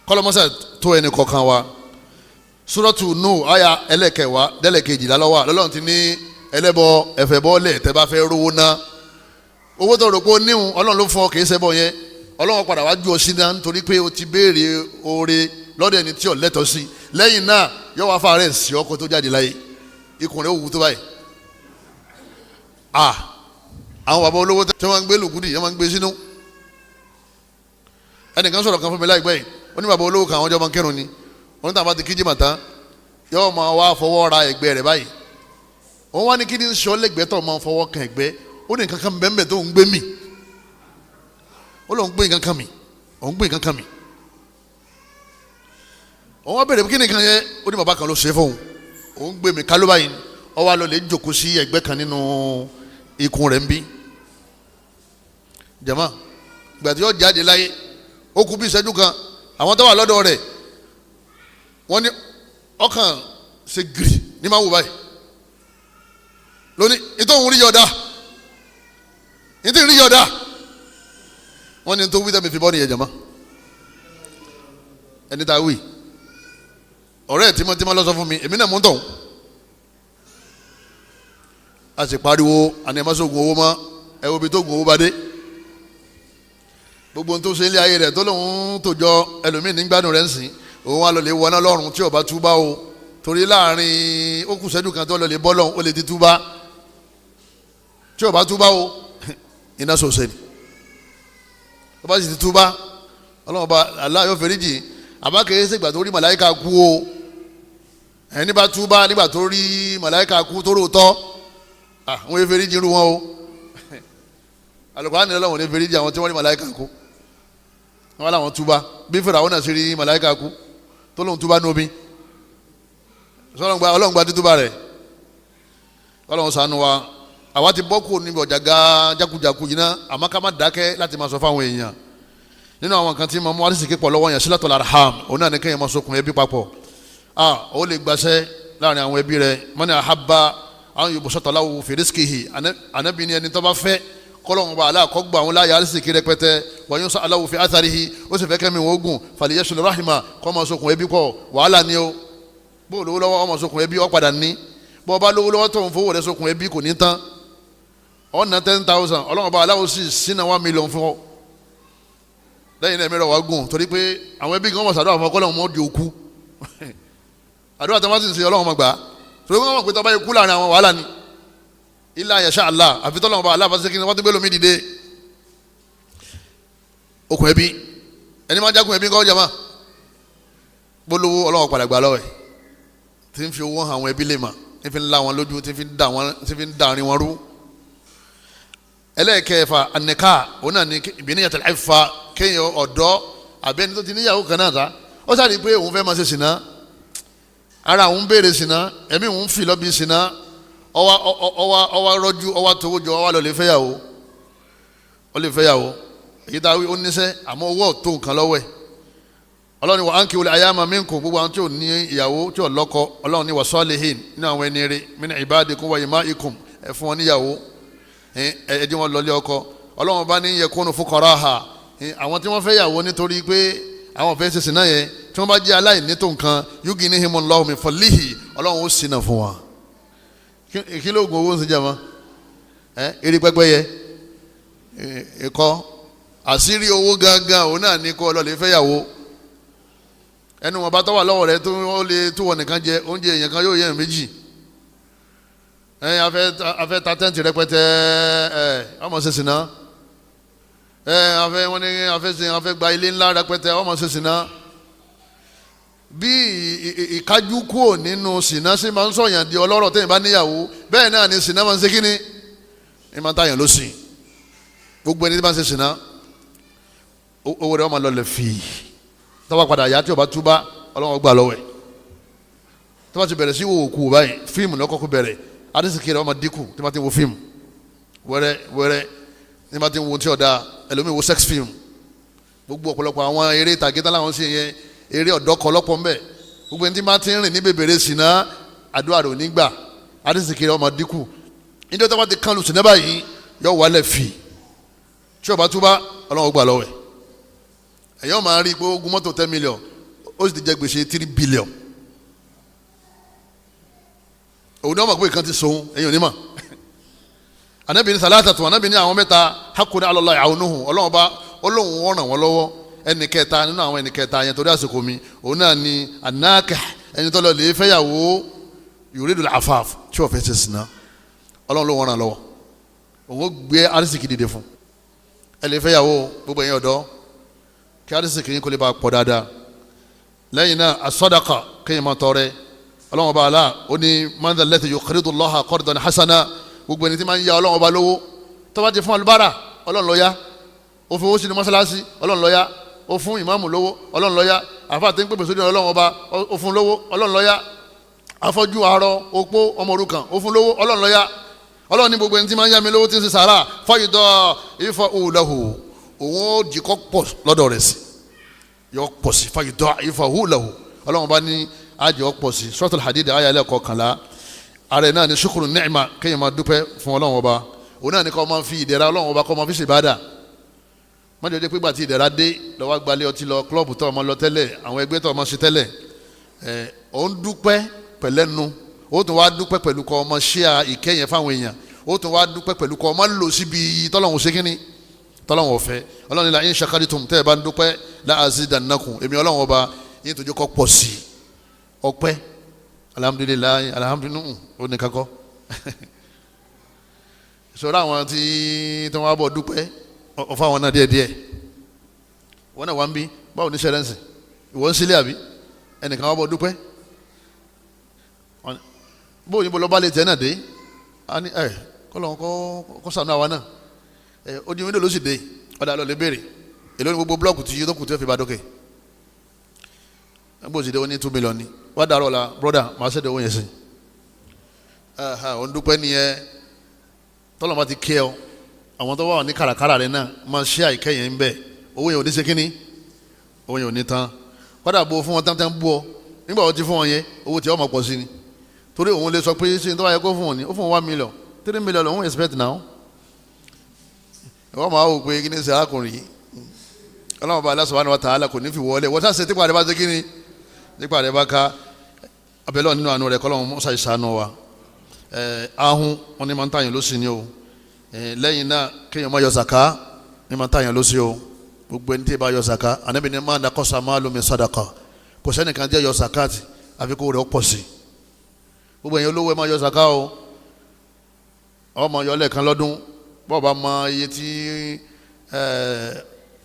Kọ́lọ́mọ́sà tó ẹnì kọ̀ọ̀kan wa. Suratu Nuh àyà ẹlẹ́kẹ̀wá dẹ́lẹ̀kejìlá lọ́wọ́ lọ́lọ́run ti ní ẹlẹ́bọ ẹ̀fẹ̀ bọ́ọ̀lẹ̀ tẹ́ bá fẹ́ rówó ná. Owó tó rò pé ó níhun, Ọlọ́run ló fún ọ, kì í ṣẹbọ yẹn. Ọlọ́run padà wá ju ọ sí náà nítorí pé o ti béèrè oore lọ́dọ̀ ẹni tí ò lẹ́tọ̀ọ́ sí. Lẹ́yìn náà yóò wá fàárẹ̀ sí ọkọ tó jáde láyé, ikùn rẹ̀ ó wù tó báyìí. Àwọn bàbá olówó tí wọ́n ń gbé lùkúdì, wọ́n máa ń gbé sínú. Ẹnìkan sọ̀rọ̀ kan fún mi láìpẹ́ yìí, ó ní bàbá olówó kan, àwọn ọjọ́ máa ń kírun ni. Wọ́n ní tàbá ti kíjì màtá, yóò máa wá fọwọ́ ra ẹ̀gbẹ́ rẹ̀ báyìí. Òun wá ní kí ni sọ lẹ́gbẹ̀ẹ́ tó máa fọwọ́ kan ẹ̀gbẹ́? Ó ní nǹkan kan bẹ́ẹ̀ tó ń gbé mì. Ó lóun gbé nǹkan kan mì, òun gbé nǹkan kan mì. Òun wá bèrè kí ni nǹkan yẹn? Ó ní bàbá kan ló ṣe fóun, òun gbé mi kálọ́ báyìí. Ó wá lọ lè jókòó sí ẹ̀gbẹ́ kan nínú ikùn rẹ̀ ń bí. Jama, ìgbà tí yóò jáde láyé, ó kú bí ìṣẹ́jú kan, àwọn tó wà lọ́dọ̀ rẹ̀ wọ́n ní ọkàn ṣe gírì ní máa wò báyìí lónìí, ìtòhún rí yọ̀ọ̀dá, ìtòhún rí yọ̀ọ̀dá. Wọ́n ní tó wí tẹ́mi fi bọ́ nìyẹn. Jama, ẹni tá a wí, ọ̀rẹ́ tímọ́tímọ́ ló sọ fún mi, èmi náà mú tọ̀hún. A sì pariwo àní ẹ má sóògùn owó mọ́. Ẹ wo ibi tó gùn owó bá dé, gbogbo ohun tó ṣe ilé ayé rẹ̀ tó lóun tó jọ ẹlòmíì nígbàdùn rẹ̀ ń sìn, òun wà lọ́lẹ̀ wọná lọ́rùn tí ó bá túbá o. Torí láàrin ó kù sẹ́dù kan tó lọ́lẹ̀ bọ́ lọ́hùn, ó lè ti túbá. Tí ó bá túbá o, iná sọ̀sẹ̀ ni. Ó bá sì ti túbá, Ọlọ́run bá Allah yóò fẹ́rí jì. Àbá kìí ṣègbà tó rí màláìka kú o. Ẹni bá túbá nígbà tó rí màláìka kú tó rò tọ́, àwọn yóò fẹ́rí jì irú wọn o. Al-Qur'ani Ọlọ́run ní fẹ́rí jì àwọn tí wọ́n rí màláìka kú, wọn làwọn túbá. Bí Fáráò náà ṣe rí màláìka kú tó lóun túbá ní omi, Ọlọ́run gba títúbà rẹ̀. Ọlọ́run ṣàánú wa. Àwa ti bọ́ kúrò níbi ọ̀jàgà jákujàku yìí náà, àmọ́ ká má dákẹ́ láti máa sọ fáwọn èèyàn. Nínú àwọn kan tí mo mú arísìkí pọ̀ lọ́wọ́ yẹn, silatul arham, òun náà ní kéèyàn máa sokùn ẹbí papọ̀. Ó lè gbaṣẹ́ láàrin àwọn ẹbí rẹ̀. Mọ́ni àhábà àwọn yubsata lahu fi rizqihi, Ànábì ní ẹni tó bá fẹ́ kọ́lọ́hún bá aláàkọ́gbà àwọn láàyè arísìkí rẹpẹtẹ, wa yunsa lahu fi atharihi, ó sì fẹ́ kẹ́mi wọ́n gùn, falyasil rahima, kó máa sokùn ẹbí pọ̀. Wàhálà ni o. Bó lówó lọ́wọ́, ọmọ sokùn ẹbí ó padà ní. Bó bá lówó lọ́wọ́ tó ń fowó rẹ̀ sokùn ẹbí, kò ní tán. Ọ̀nà 10,000, Ọlọ́run bá aláwọ̀ sì sínú 1 million fún ọ. Lẹ́yìn náà, mẹ́rọ wá gùn, torí pé àwọn ẹbí kan wọ́n sàdúrà fún ọkọ́ lọ́wọ́ di òkú. Àdúrà tó wọ́n sì ń ṣe, Ọlọ́run máa gbà á, torí wọ́n mọ̀ pé tọ́ba yẹ kú láàrin àwọn, wàhálà ni. Ilá yasha Allah, àfi tọ́lọ́run bá aláfa ṣe kí ni wọ́n ti gbé lómi dìde. Okùn ẹbí, ẹni máa jákun ẹbí kọ́ jama gbólówó, Ọlọ́run padà gbà lọ́wọ́ ẹ̀ tí ń fi owó hàn àwọn ẹbí lè mà, tí ń fi ń la wọn lójú, tí ń fi ń da wọn, tí ń fi ń da àárín wọn rú. Ẹlẹ́ẹ̀kẹfà, ànìká, òun náà ní ìbíníyàtọ̀ ẹ̀fà, kéèyàn ọ̀dọ́ àbí ẹni tó ti níyàwó kan náà ta, ó sáré pé òun fẹ́ máa ṣe sìná, ara òun béèrè sìná, ẹ̀mí òun fi lọ́bi sìná, ọwá ọwá ọwá rọ́jú, ọwá towó jọ, ọwá lọ lè fẹ́yàwó. Ó lè fẹ́yàwó, èyí tá a wí, ó níṣẹ́, àmọ́ owó ọ̀tó nǹkan lọ́wọ́ ẹ̀. Ọlọ́run ní wa ankihul ayama minkum, gbogbo àwọn tí ò ní ìyàwó, tí ò lọ́kọ, Ọlọ́run ní wa salihin, nínú àwọn ẹni rere, min ibadikum wa imaikum, ẹ fún wọn níyàwó, ẹ ẹ jẹ́ wọn lọlé ọkọ. Ọlọ́run bá ní yakunu fuqaraha, àwọn tí wọ́n fẹ́ yàwó nítorí pé àwọn fẹ́ ṣe sìnà yẹn, tí wọ́n bá jẹ́ aláìní tó nǹkan, yughnihimullahu min fadlihi, Ọlọ́run ó ṣìnà fún wọn. Kí ló gun owó ń sin jẹ́ mọ́ ẹ? Eré pẹ́pẹ́yẹ ẹ̀kọ́ àṣírí owó gangan, òun náà ní kó ọlọ́ọ̀lẹ́ fẹ́ yàwó. Ẹnu wọn bá tọ́wà lọ́wọ́ rẹ tó ó lè tó wọn nìkan jẹ oúnjẹ, èèyàn kan yóò yẹ méjì. Ẹ afẹ́ ta tẹ́ǹtì rẹpẹtẹ, ẹ ọmọ ṣe sìnà. Ẹ afẹ́ wọn ní afẹ́ ṣe, afẹ́ gba ilé ńlá rẹpẹtẹ, ọmọ ṣe sìnà. Bí ìkájú kúò nínú sìnà sí máa ń sọ̀yàn di ọlọ́rọ̀ tẹ́yìn bá níyàwó, bẹ́ẹ̀ náà ni sìnà máa ń ṣe kíni, ẹ máa ń tàyàn ló sìn. Gbogbo ẹni tí máa ń ṣe sìnà, owó rẹ̀ wọ́n máa lọlẹ̀ fìí. Tọ́ba padà yá, tí o bá túbá, Ọlọ́run gbà lọ́wọ́ ẹ̀. Tọ́ba ti bẹ̀rẹ̀ sí wo òkú báyìí, fíìmù lọ́kọ́kọ́ bẹ̀rẹ̀, adísìkì rẹ̀ wọ́n máa dínkù. Tí wọ́n ti wo fíìmù wẹ́rẹ́ wẹ́rẹ́, tí wọ́n ti wo tí ọ̀dà, ẹlòmíì wo sex film. Gbogbo ọ̀pọ̀lọpọ̀ àwọn eré ìtàgé tá láwọn ṣe yẹn, eré ọ̀dọ́kọ lọ́pọ̀ ńbẹ. Gbogbo ẹni tí máa ti ń rìn ní bèbèrè sìnà, àdúrà rẹ̀ ò ní gbà, adísìkì rẹ̀ wọ́n máa dínkù. Níjọ́ tọ́ba ti kán lu sìnà báyìí, yọ wálẹ̀ fì. Tí o bá túbá, Ọlọ́run gbà lọ́wọ́ ẹ̀. Ẹ̀yọ́ máa rí i pé ogun mọ́tò 10 million, ó sì ti jẹ gbèsè 3 billion. Òun ní wọ́n mọ̀ pé nǹkan ti sòun, ẹ̀yìn onímọ̀. Anabi ní salatatu, anabi ní àwọn mẹ́ta, hakuna alọ́lá àwọnúhùn, Ọlọ́run bá Ọlọ́run wọ́n ràn wọ́n lọ́wọ́. Ẹnì kẹta nínú àwọn ẹnì kẹta yẹn, torí àsìkò mi, òun náà ní anáàkẹ́, ẹni tó lọ lè fẹ́yàwó, yuridul afaf, tí wọ́n fẹ́ ṣe sìnà, Ọlọ́run ló wọ́n ràn lọ́wọ́, òun ó gbé arísìkì dìde fún ẹ. Lè fẹ́yàwó, gbogbo ẹ̀yin ọ̀dọ́, kí arísìkì yín kó lè bá pọ̀ dáadáa. Lẹ́yìn náà, asọ́dàkà, kéèyàn máa tọrẹ. Ọlọ́run ọba àlá ó ní man dhal ladhi yuqridu Allaha qardan hasana, gbogbo ẹni tí máa ń ya Ọlọ́run ọba lówó. Tó bá ti fún alubára, Ọlọ́run ló yá. Ó fi owó sínú mọ́sálásí, Ọlọ́run ló yá. Ó fún ìmáàmù lówó, Ọlọ́run ló yá. Àfa àti ń pèpè sódì Ọlọ́run ọba, ó fún lówó, Ọlọ́run ló yá. Afọ́jú, arọ, opó, ọmọ òrukàn, ó fún lówó, Ọlọ́run ló yá. Ọlọ́run ní gbogbo ẹni tí máa ń yá mi lówó, tí ń ṣe sàrà, fayudọ́ ifọ̀ òwúlọ́hù, òun ó jìkọ́ pọ̀ lọ́dọ̀ rẹ̀ sí, yọ pọ̀ sí. Fayudọ́ ifọ̀ òwúlọ́hù, Ọlọ́run bá ní àjọ pọ̀ sí. Suratul Hadid, àyà ẹlẹ́kọ̀ọ́kànlá. Ààrẹ náà ní ṣukuru ni'ma, kéèyàn máa dúpẹ́ fún Ọlọ́run ọba. Òun náà ní kó máa fi ìdẹ̀ra Ọlọ́run ọba, kó máa fi ṣèbádà. Mọ́jọ́ jẹ́ pé gbà tí ìdẹ̀ra dé lọ́wọ́, gbalẹ̀ ọtí lọ, club tó ọmọ lọ tẹ́lẹ̀, àwọn ẹgbẹ́ tó ọmọ ṣe tẹ́lẹ̀, ẹ̀ òun dúpẹ́ pẹ̀lẹ́nu, ó tún wá dúpẹ́ pẹ̀lú kọ́ ọmọ ṣíà ìkẹyìn fáwọn èèyàn, ó tún wá dúpẹ́ pẹ̀lú kọ́ ọmọ lò síbi tọ́lọ́hún ṣe kínní, tọ́lọ́hún ọ̀fẹ́. Ọlọ́run ní la in shakartum, tẹ́ ẹ bá ń dúpẹ́, la azidannakum, èmi Ọlọ́run ọba yín tó jẹ́ kọ́ pọ̀ sí i. Ọpẹ́, alhamdulilayi, alhamdulilayi, ó ní kakọ́ sọ̀rọ̀. Àwọn tí wọ́n bọ̀ dúpẹ́ ọ̀fọ̀ àwọn náà díẹ̀díẹ̀, wọ́n náà wá ń bí. Báwo ní sẹ́rẹ́ǹsì ìwọ ń sílé, àbí ẹnìkan wọ́n bọ̀ dúpẹ́? Bó òyìnbó lọ́ba lè tẹ́ náà dé, a ní ẹ kọ́lọ́n kọ́ sànú àwa náà. Ẹ ojú wíńdò ló sì dé, ọ̀dà lọ lè béèrè èló ní gbogbo blọọkù tí yóò tó kù tí ó fi bá dókè. Bó sì dé, ó ní 2 million ni. Wá dàrọ̀ la, broda, màá ṣẹ̀dẹ̀ owó yẹn sí. Ò ń dúpẹ́ nìyẹn. Tọ́lọ́ bá ti kẹ́ ọ, àwọn tó wà ní kàràkàrà rẹ náà máa ṣe àìkẹ́yìn ń bẹ̀. Owó yẹn ò ní ṣe kínní, owó yẹn ò ní tán. Kọ́dà bó fún wọn tán tán bú ọ nígbà wọ́n ti fún wọn yẹn, owó tí wọ́n máa pọ̀ sí ni, torí òun lè sọ pé ṣé ní tó bá yẹ kó fún wọn ni ó fún wọn 1 million, 3 million lòun expect now. Ìwọ́n máa wò pé kí ni ṣe arákùnrin yìí. Ọlọ́run bá Allah subhanahu wa ta'ala kò ní fi wọlé wọ́n sáà ṣe tipa rẹ̀ bá ṣe kí ni, tipa rẹ̀ bá ká abẹ́lẹ́ nínú àánú rẹ̀, kọ́lọ́run mọ́sá ìṣàánú wa. Ahun wọn ni máa ń tàyàn lóṣì ni o. Lẹ́yìn náà, kéèyàn má yọ zaka ní máa ń tàyàn lóṣì o. Gbogbo ẹni tí ì bá yọ zaka, Ànábì ní ma naqasa malu min sadaqa, kò sẹ́nìkan jẹ́ yọ zakati àfi kó rẹ̀ ó pọ̀ sí. Gbogbo ẹ̀yin olówó, ẹ máa yọ zaka o. Ọmọ yọ lẹ́ẹ̀kan lọ́dún. Bọ́ọ̀ bá mọ iye tí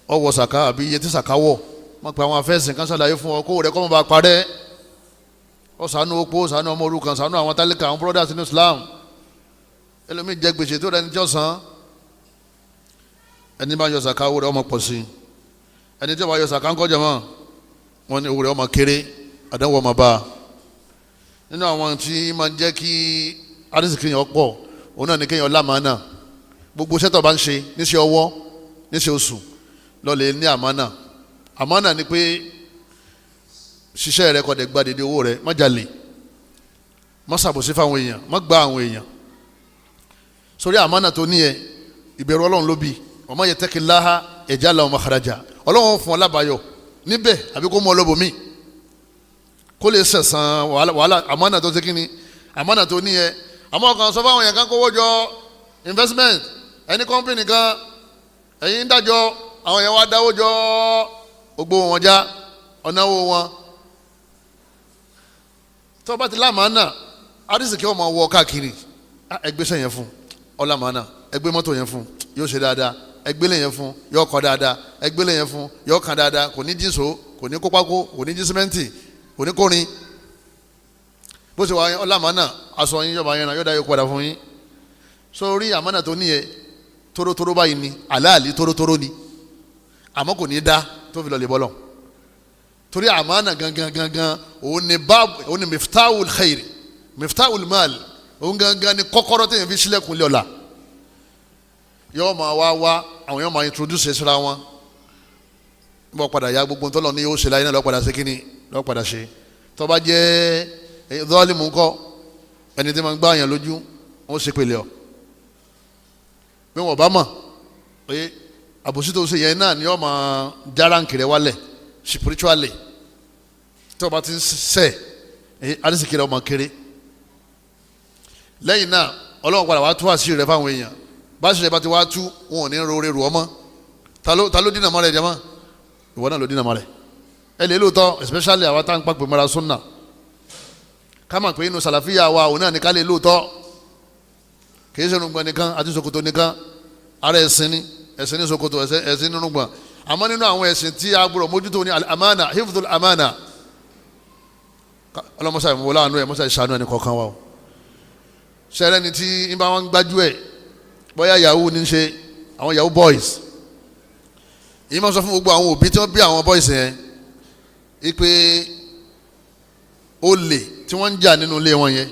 ọwọ́ sàká àbí iye tí sàká wọ̀, wọ́n pe àwọn afẹ́sìn kan ṣàlàyé fún ọ, kó rẹ̀ kọ́ mọ́ bá parẹ́. Ọ ṣàánú opó, ṣàánú ọmọ òrukàn, ṣàánú àwọn tálíkà, àwọn brothers ní Islam. Ẹlòmíì jẹ gbèsè tó rẹ ní tí ó san. Ẹni bá yọ sàká, owó rẹ̀ ọmọ pọ̀ sí. Ẹni tí ó bá yọ sàká ńkọ́ jẹ̀mọ́? Wọn ní owó rẹ̀ ọmọ kéré, àdánwò ọmọ bá a. Nínú àwọn tí máa ń jẹ́ kí arísìkí yẹn pọ̀, òun náà ní kéèyàn lámàánà. Gbogbo sẹ́tọ̀ bá ń ṣe, níṣẹ́ ọwọ́, níṣẹ́ oṣù, lọ́lẹ̀ ní àmánà. Àmánà ni pé ṣiṣẹ́ rẹ, kó dẹ̀ gba dédé owó rẹ, má jalè, má ṣàbòsí fáwọn èèyàn, má gba àwọn èèyàn sórí. Àmánà tó ní ẹ, ìbẹ̀rù Ọlọ́run ló bí. Wa man yattaqillaha yaj'al lahu makhraja. Ọlọ́run fún ọ lábàáyọ níbẹ̀, àbí kó mú ọ lọ́bọ̀ míì kó lè sẹ̀sán wàhálà àmánà tó ṣe kíni, àmánà tó ní ẹ. Àmọ́ kan sọ fáwọn èèyàn kan kówó jọ, investment, ẹni company kan, ẹ̀yin ń dájọ́, àwọn èèyàn wá dáwó jọ, gbogbo wọn já ọ̀nàwó wọn. Tó bá ti lámàánà, arísìkí ọmọ wọ káàkiri. Ẹgbẹ́sẹ̀ yẹn fún ọlámàánà, ẹgbẹ́ mọ́tò yẹn fún, yóò ṣe dáadáa. Ẹgbẹ́lẹ̀ yẹn fún, yóò kọ́ dáadáa. Ẹgbẹ́lẹ̀ yẹn fún, yóò kàn dáadáa. Kò ní jí so, kò ní kó pákó, kò ní jí símẹ́ǹtì, kò ní kórin. Bó ṣe wà ọlámàánà, aṣọ yín yọba yẹn náà yóò dá yóò padà fún yín. Sórí àmánà tó níyẹ, tórótóró báyìí ni àláàlí, tórótóró ni, àmọ́ kò ní dá tó fi lọ lè bọ́ lọ, torí àmánà gangan gangan òun ni báàbù, òun ni miftahul khairi, miftahul mal. Òun gangan ni kọ́kọ́rọ́ tẹ̀yìn fi sílẹ̀kùn lé ọ̀la. Yóò máa wá wá àwọn, yóò máa introduce síra wọn. Bọ́ padà ya gbogbo ntọ́lọ́ ní yóò ṣe láyé náà, lọ́ padà ṣe kíni, lọ́ padà ṣe. Tó bá jẹ́ zọ́ọ̀lìmù ńkọ́, ẹni tí ma ń gbá yàn lójú, wọ́n ṣe pèlè ọ bí wọ́n bá mọ̀ pé àbòsí tó ṣe yẹn náà ni yóò máa járáǹkì rẹ wálẹ̀ spiritually. Tí wọ́n bá ti ń sẹ̀, arísìkí rẹ ọmọ kéré. Lẹ́yìn náà, Ọlọ́run padà wá tú àṣírí rẹ fáwọn èèyàn. Bá àṣírí rẹ bá ti wá tú, wọn ò ní rore rù ọmọ. Ta ló dínà mọ́ rẹ jẹ́ mọ́? Ìwọ náà ló dínà mọ́ rẹ. Ẹ lè lóòótọ́, especially àwa tá à ń pàpè mọ́ra súnà, ká mọ̀ pé inú sàlàfíà wa, òun náà ní ká lè lóòótọ́. Kì í ṣe irùngbọ̀n nìkan àti ṣòkòtò nìkan. Ara ẹ̀sìn ni, ẹ̀sìn ní ṣòkòtò, ẹ̀sìn nínú gbọ̀n. Àmọ́ nínú àwọn ẹ̀sìn tí a gbọ́dọ̀ mójútó ní amánà, hifdhul amánà. Ọlọ́mọṣà ìmọ̀wọlá àánú ẹ̀, mọ́ṣà ìṣàánú ẹni kọ̀ọ̀kan wa o. Ṣẹlẹ̀ ni tí ń bá wọn gbájú ẹ̀, bóyá yahoo ní ṣe, àwọn yahoo boys yìí, máa sọ fún gbogbo àwọn òbí tí wọ́n bí àwọn boys yẹn ipe olè tí wọ́n ń jà nínú ilé wọn yẹn,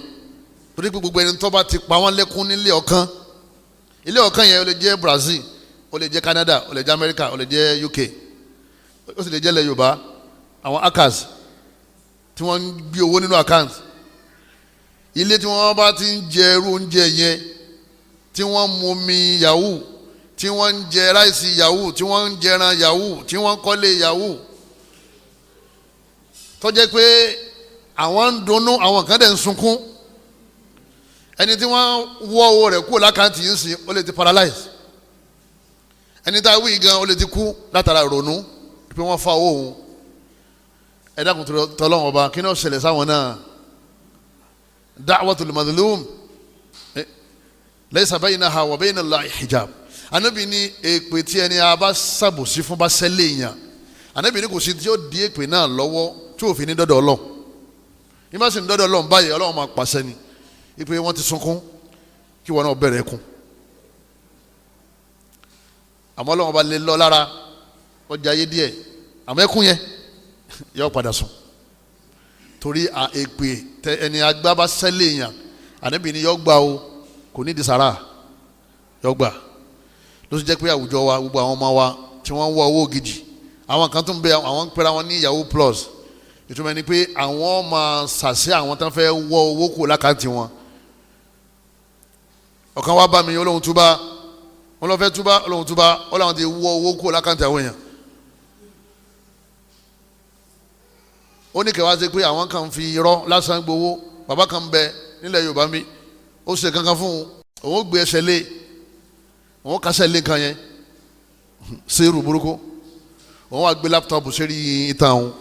torí pé gbogbo ẹni tó bá ti pa wọ́n lẹ́kún nílé ọ̀kan, ilé ọ̀kan yẹn, ó lè jẹ́ Brazil, ó lè jẹ́ Canada, ó lè jẹ́ America, ó lè jẹ́ UK, ó sì lè jẹ́ ilẹ̀ Yorùbá, àwọn hackers tí wọ́n ń gbé owó nínú account, ilé tí wọ́n bá ti ń jẹ irú oúnjẹ yẹn, tí wọ́n ń mu omi yahoo, tí wọ́n ń jẹ rice yahoo, tí wọ́n ń jẹran yahoo, tí wọ́n ń kọ́lé yahoo, tó jẹ́ pé àwọn ń dunnú, àwọn kan dẹ̀ ń sunkún, ẹni tí wọ́n wọ́ owó rẹ̀ kúrò l'account yìí ń sìn, ó lè ti paralyze. Ẹni tá a wí gan, ó lè ti kú látara ìrònú pé wọ́n fa owó òun. Ẹ dákun, tọ́lọ́wọ́n ọba, kí ni ó ṣẹlẹ̀ sáwọn náà? Da'watul mazlum laysa baynaha wa bayna Allahi hijab. Anabi ní èpè tí ẹni a bá ṣàbòsí fún bá ṣẹlẹ̀ yàn, Anabi ní kò sí tí ó di èpè náà lọ́wọ́ tí òfin ní dọ́dọ̀ Ọlọ́run. Ní bá sì ń dọ́dọ̀ Ọlọ́run báyìí, Ọlọ́run máa pàṣẹ ni ìpè wọn ti sunkún, kí wọn náà bẹ̀rẹ̀ kún. Àmọ́ Ọlọ́run bá lè lọ lára ọjà ayé díẹ̀, àmọ́ ẹkún yẹn yóò padà sùn, torí èpè tẹ ẹni agbá bá ṣẹlẹ̀ yàn, Anabi ní yọ gbà o, kò ní di sàrà, yọ gbà. Ló sì jẹ́ pé àwùjọ wa, gbogbo àwọn ọmọ wa tí tí wọ́n ń wá owó gidi. Àwọn kan tó ń bẹ, àwọn ń pera wọn ní Yahoo Plus. Ìtumọ̀ ni pé àwọn máa ṣàṣẹ àwọn tó ń fẹ́ wọ owó kù lákàntì wọn. Ọ̀kan wá bá mi, olóhùn túbá, wọn lọ fẹ́ túbá, olóhùn túbá, ó làwọn ti wọ owó kù lákàntì àwọn èèyàn. Ó ní kẹwàá ṣe pé àwọn kan fi irọ́ lásán gbowó. Bàbá kan bẹ nílẹ̀ Yorùbá mi, ó ṣe kankan fún un, òun gbé ẹsẹ̀ lé, òun kásẹ̀ lé nǹkan yẹn sẹ́rù burúkú, òun wá gbé lápútọ̀pù sẹ́rí ìtàn òun,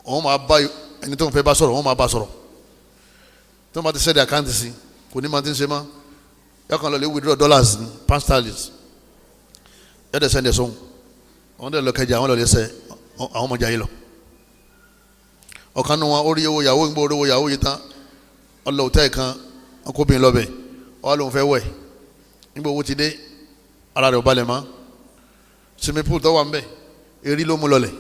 òun máa bá ẹni tó ń fẹ́ bá sọ̀rọ̀, òun máa bá sọ̀rọ̀. Tó ń bá ti sẹ́dí àkáǹtì sí, kò ní máa ti ń ṣe mọ́, yọkàn lọ lè withdraw dollars ní pound sterling, yọ̀dẹ̀ sẹ́ndẹ̀ sóhun, òun dẹ̀ lọ kẹjà, àwọn lọ lè sẹ́ àwọn ọmọ jayé lọ. Ọ̀kan nu wọn, ó rí owó yàwó ń gbọ́, orí owó yàwó yìí tán, ọlọ́ òtẹ́ kan, ọkọ̀bìnrin lọ́bẹ̀, ọwọ́ lòun fẹ́ wẹ̀. Nígbà owó ti dé, ara rẹ̀ ò balẹ̀ mọ́. Swimming pool tó wà ń bẹ̀, erí ló mú lọlẹ̀.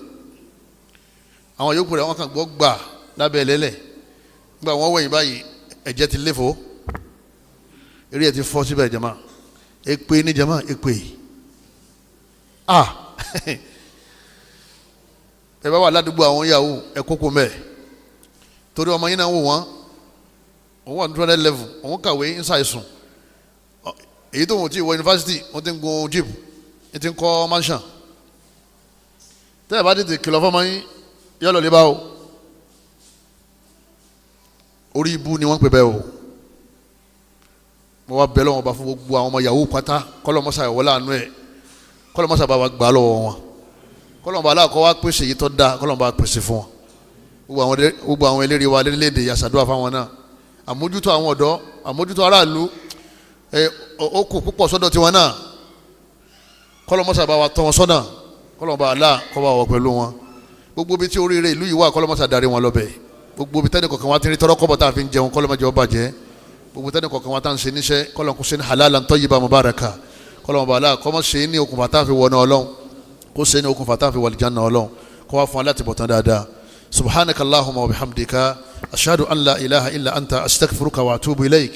Àwọn yòókù rẹ̀, wọ́n kàn gbọ́ gbà lábẹ́ ẹlẹ́lẹ̀. Nígbà wọ́n wẹ̀yìn báyìí, ẹ̀jẹ̀ ti léfò, eré ẹ̀ ti fọ́ síbẹ̀. Jama, èpè ní jama, èpè. Ah, ẹ bá wà ládùúgbò àwọn yahoo, ẹ kókó mẹ́ẹ̀, torí ọmọ yín náà wò wọ́n. Òun wà ní 200 level, òun kàwé ń ṣàìsùn, èyí tó wọ́n ti wọ yunifásitì, wọ́n ti ń gun jeep, wọ́n ti ń kọ́ mansion. Tẹ́ ẹ bá tètè kìlọ̀ fọmọ yín, yọ lọ lè bá o. Orí ibu ni wọ́n pè bẹ́ẹ̀ o. Mo wá bẹ̀ lọ́wọ́ bá fún gbogbo àwọn ọmọ yahoo pátá, kọ́lọ́mọ́sá ìwọlé àánú ẹ̀, kọ́lọ́mọ́sá bá wa gbà lọ́wọ́ wọn, kọ́lọ́mọba aláàkọ́ wa pèsè yìí tó dáa, kọ́lọ́mọba pèsè fún wọn. Gbogbo àwọn eléré wa lérílẹ̀‐èdè, yasàdúrà fáwọn náà. Àmójútó àwọn ọ̀dọ́, àmójútó aráàlú, ẹ ó kù púpọ̀ sọ́dọ̀ tiwọn náà. Kọ́lọ́mọ́sá bá wa tọ́ wọn sọ́nà, kọ́lọ́mọba aláà kọ́ bá wọ pẹ̀lú wọn. Gbogbo ibi tí oríire ìlú yìí wà, kọ́lọ́mọ́sá darí wọn lọ́bẹ̀. Gbogbo ibi tẹ́nì kọ̀ọ̀kan wa ti rí tọ́rọ́ kọ́bọ̀ tá a fi ń jẹun, kọ́lọ́mọ́jẹ́ ó bàjẹ́. Gbogbo tẹ́nì kọ̀ọ̀kan wa tá à ń ṣe níṣẹ́, kọ́lọ́mọ́ ṣe ní halalan tayyiba mubaraka. Kọ́lọ́mọba aláà kọ́mọ́ ṣe ní okùnfà tá a fi wọná Ọlọ́run, kó ṣe ní okùnfà tá a fi wọ àlìjánnà Ọlọ́run, kó wá fún wa láti bọ̀ tán dáadáa. Subhanaka allahumma wa bihamdika, ashhadu an la ilaha illa anta, astaghfiruka wa atubu ilayk.